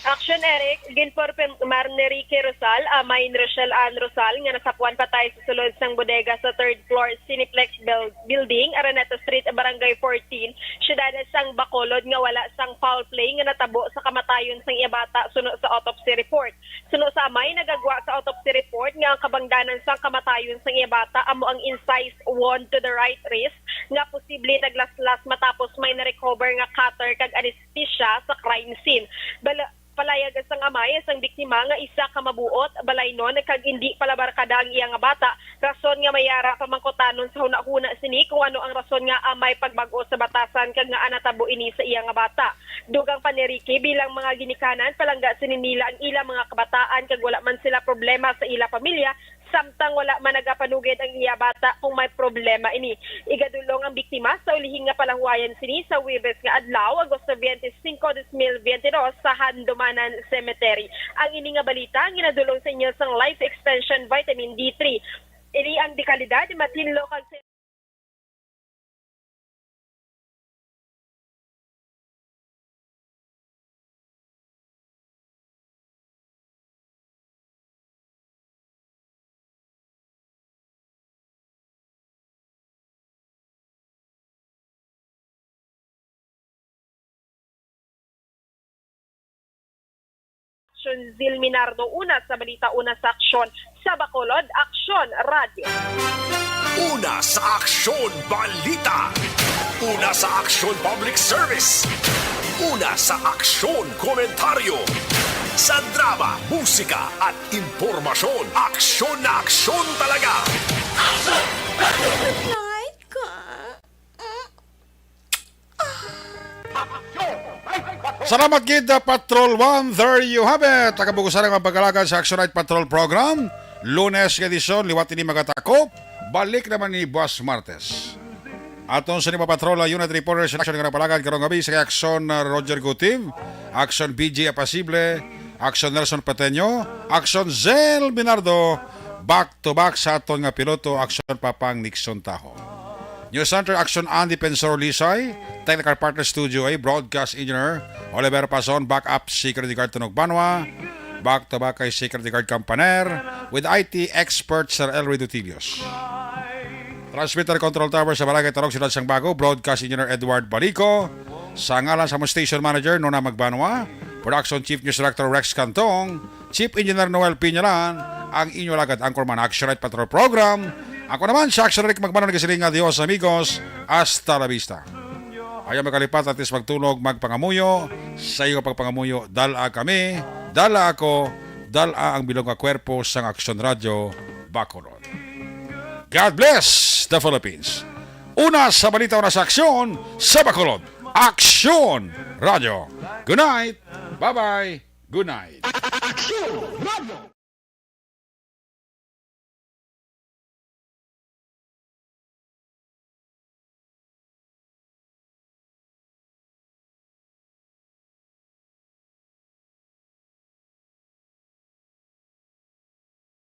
Action, Eric. Ginporpirmar ni Ricky Rosal, amay ni Rochelle Ann Rosal, nga nasapuan patay sa sulod sang bodega sa third floor Cineplex buil-, Building, Araneta Street, Barangay fourteen, siyudad sang Bacolod, nga wala sang foul play nga natabo sa kamatayon sang iya bata, suno sa autopsy report. Suno sa amay, nagagwa sa autopsy report nga ang kabangdanan sang kamatayon sang iya bata amo ang incised wound to the right wrist nga posible naglaslas matapos may na-recover nga cutter kag anesthesia sa crime scene. Bala-, Palayag sang amay sang biktima nga isa ka mabuot, balaynon, kag indi palabarkada ang iya nga bata, rason nga may ara pamangkutanon sa hunahuna sini kung ano ang rason nga amay pagbag-o sa batasan kag ngaa natabo ini sa iya nga bata. Dugang pa ni Ricky, bilang mga ginikanan, palangga sini nila ang ila mga kabataan kag wala man sila problema sa ila pamilya, samtang wala man nagapanugid ang iya bata kung may problema ini. Igadulong ang biktima sa ulihi nga palahuwayan sini sa Huwebes nga adlaw, Agosto twenty-five, dos mil veintidós, sa Handumanan Cemetery. Ang ini nga balita ang ginadulong sa inyo sang Life Extension Vitamin D three. Ini ang dekalidad, matinlo kag Aksyon Zil Minardo, una sa balita, una sa aksyon sa Bacolod, Aksyon Radyo. Una sa aksyon balita. Una sa aksyon public service. Una sa aksyon komentaryo. Sa drama, musika at impormasyon, aksyon na aksyon talaga. Salamat gid, uh, Patrol One. There you have it. Ang kabugusan nga pagkalagan sa Action Night Patrol Program. Lunes nga edisyon, liwat ini magatakop. Balik naman ni buwas Martes. Aton sa ni patrol, uh, unit reporter sa Action nga napalagad karong gabi sa Action, uh, Roger Gutim, Action B J Apasible, Action Nelson Pateño, Action Zel Minardo, back to back sa aton nga piloto, Action Papang Nixon Taho. News Center, Action Andy Pensoro Lisay, Technical Partner Studio A, Broadcast Engineer Oliver Pason, Backup Security Guard Tunog Banwa, back to back kay Security Guard Campaner, with I T expert Sir Elroy Dutilios. Transmitter Control Tower sa Barangay Tarog, Siyudad sang Bago, Broadcast Engineer Edward Balico, sa ngalan sa among Station Manager, Nona Magbanwa, Production Chief News Director Rex Cantong, Chief Engineer Noel Piñalan, ang inyo alagad anchorman, Action Night Patrol Program. Ako naman, si Action Rick Magbanwa, nagasiling nga, "Adios, amigos. Hasta la vista." Ayaw makalipat, at least magtunog, magpangamuyo. Sa iyo pagpangamuyo, dala kami, dala ako, dala ang bilog nga kwerpo sang Action Radyo Bacolod. God bless the Philippines. Una sa balita, una sa aksyon sa Bacolod. Aksyon Radyo. Good night. Bye-bye. Good night. Aksyon!